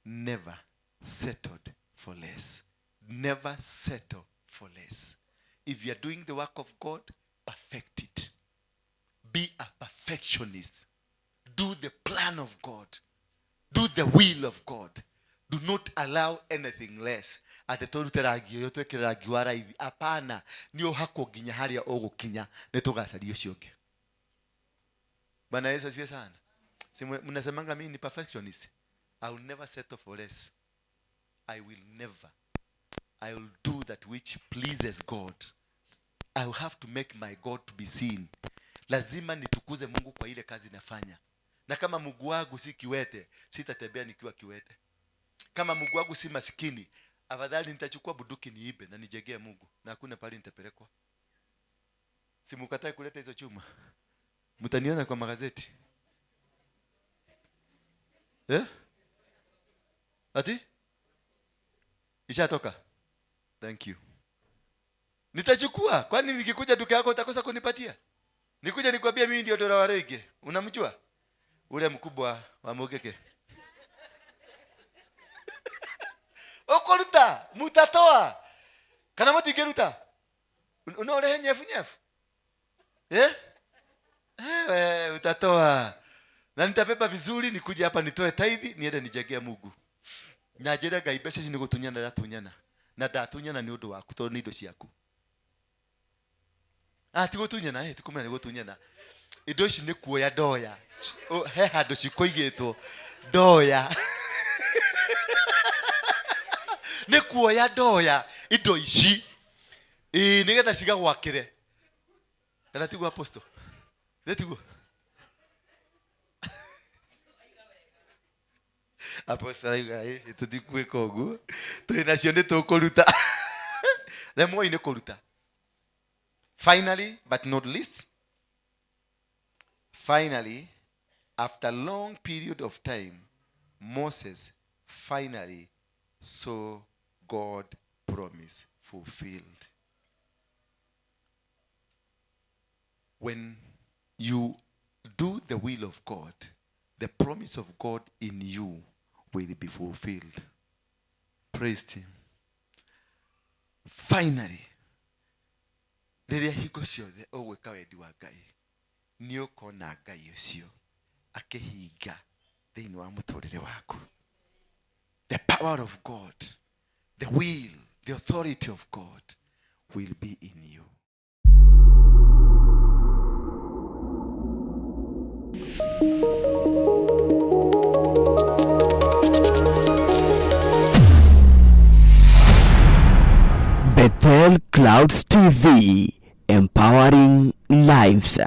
never settled for less. Never settle for less. If you are doing the work of God, perfect it. Be a perfectionist. Do the plan of God. Do the will of God. Do not allow anything less. Atĩ tũrute rangi ũyũ, twĩkĩre rangi wa raithi. Hapana, nĩ ũhakwo nginya harĩa ũgũkinya, nĩ tũgacaria ũcio ũngĩ. Bwana Yesu asifiwe sana. Si mnasemanga mimi ni perfectionist? I will never settle for less. I will never. I will do that which pleases God. I will have to make my God to be seen. Lazima nitukuze Mungu kwa ile kazi nafanya. Na kama Mungu wangu si kiwete, sitatembea nikiwa kiwete. Kama Mungu wangu si masikini, afadhali nitachukua bunduki niibe na nijegee Mungu, na hakuna pahali nitapelekwa. Si mukatae kuleta hizo chuma. Mtaniona kwa magazeti. Ati? Ishatoka? Thank you. Nitachukua. Kwani nikikuja duka yako utakosa kunipatia? Nikuja nikwambia mimi ndio Dora Warege. Unamjua? Ule mkubwa wa Mogeke. Okoruta, mutatoa. Kana mutingeruta? Unaorehe nyefu nyefu? Utatoa. Na nitabeba vizuri, nikuje hapa nitoe tithe, niende nijegee Mungu. Na njĩre Ngai mbeca ici nĩ gũtunyana ndĩratunyana. Na ndatunyana nĩ ũndũ waku tondũ nĩ indo ciaku. Ti gũtunyana, ti kũmenya nĩ gũtunyana. Indo ici nĩ kuoya ndoya. He handũ cikũigĩtwo ndoya. Nĩ kuoya ndoya indo ici. Ĩĩ, nĩgetha cigagwakĩre. Kana tiguo, apostle? Nĩ tiguo? Apostle arauga, tũtigwĩka ũguo. Twĩ nacio nĩ tũkũruta. Remwoi nĩ kũruta. Finally but not least, finally, after long period of time, Moses finally saw God promise fulfilled. When you do the will of God, the promise of God in you will be fulfilled. Praise him. Finally, rĩrĩa hingo ciothe ũgwĩka wendi wa Ngai, nĩ ũkona Ngai ũcio akĩhinga thĩinĩ wa mũtũrĩre waku. The power of God, the will, the authority of God will be in you. Bethel Clouds TV, empowering lives.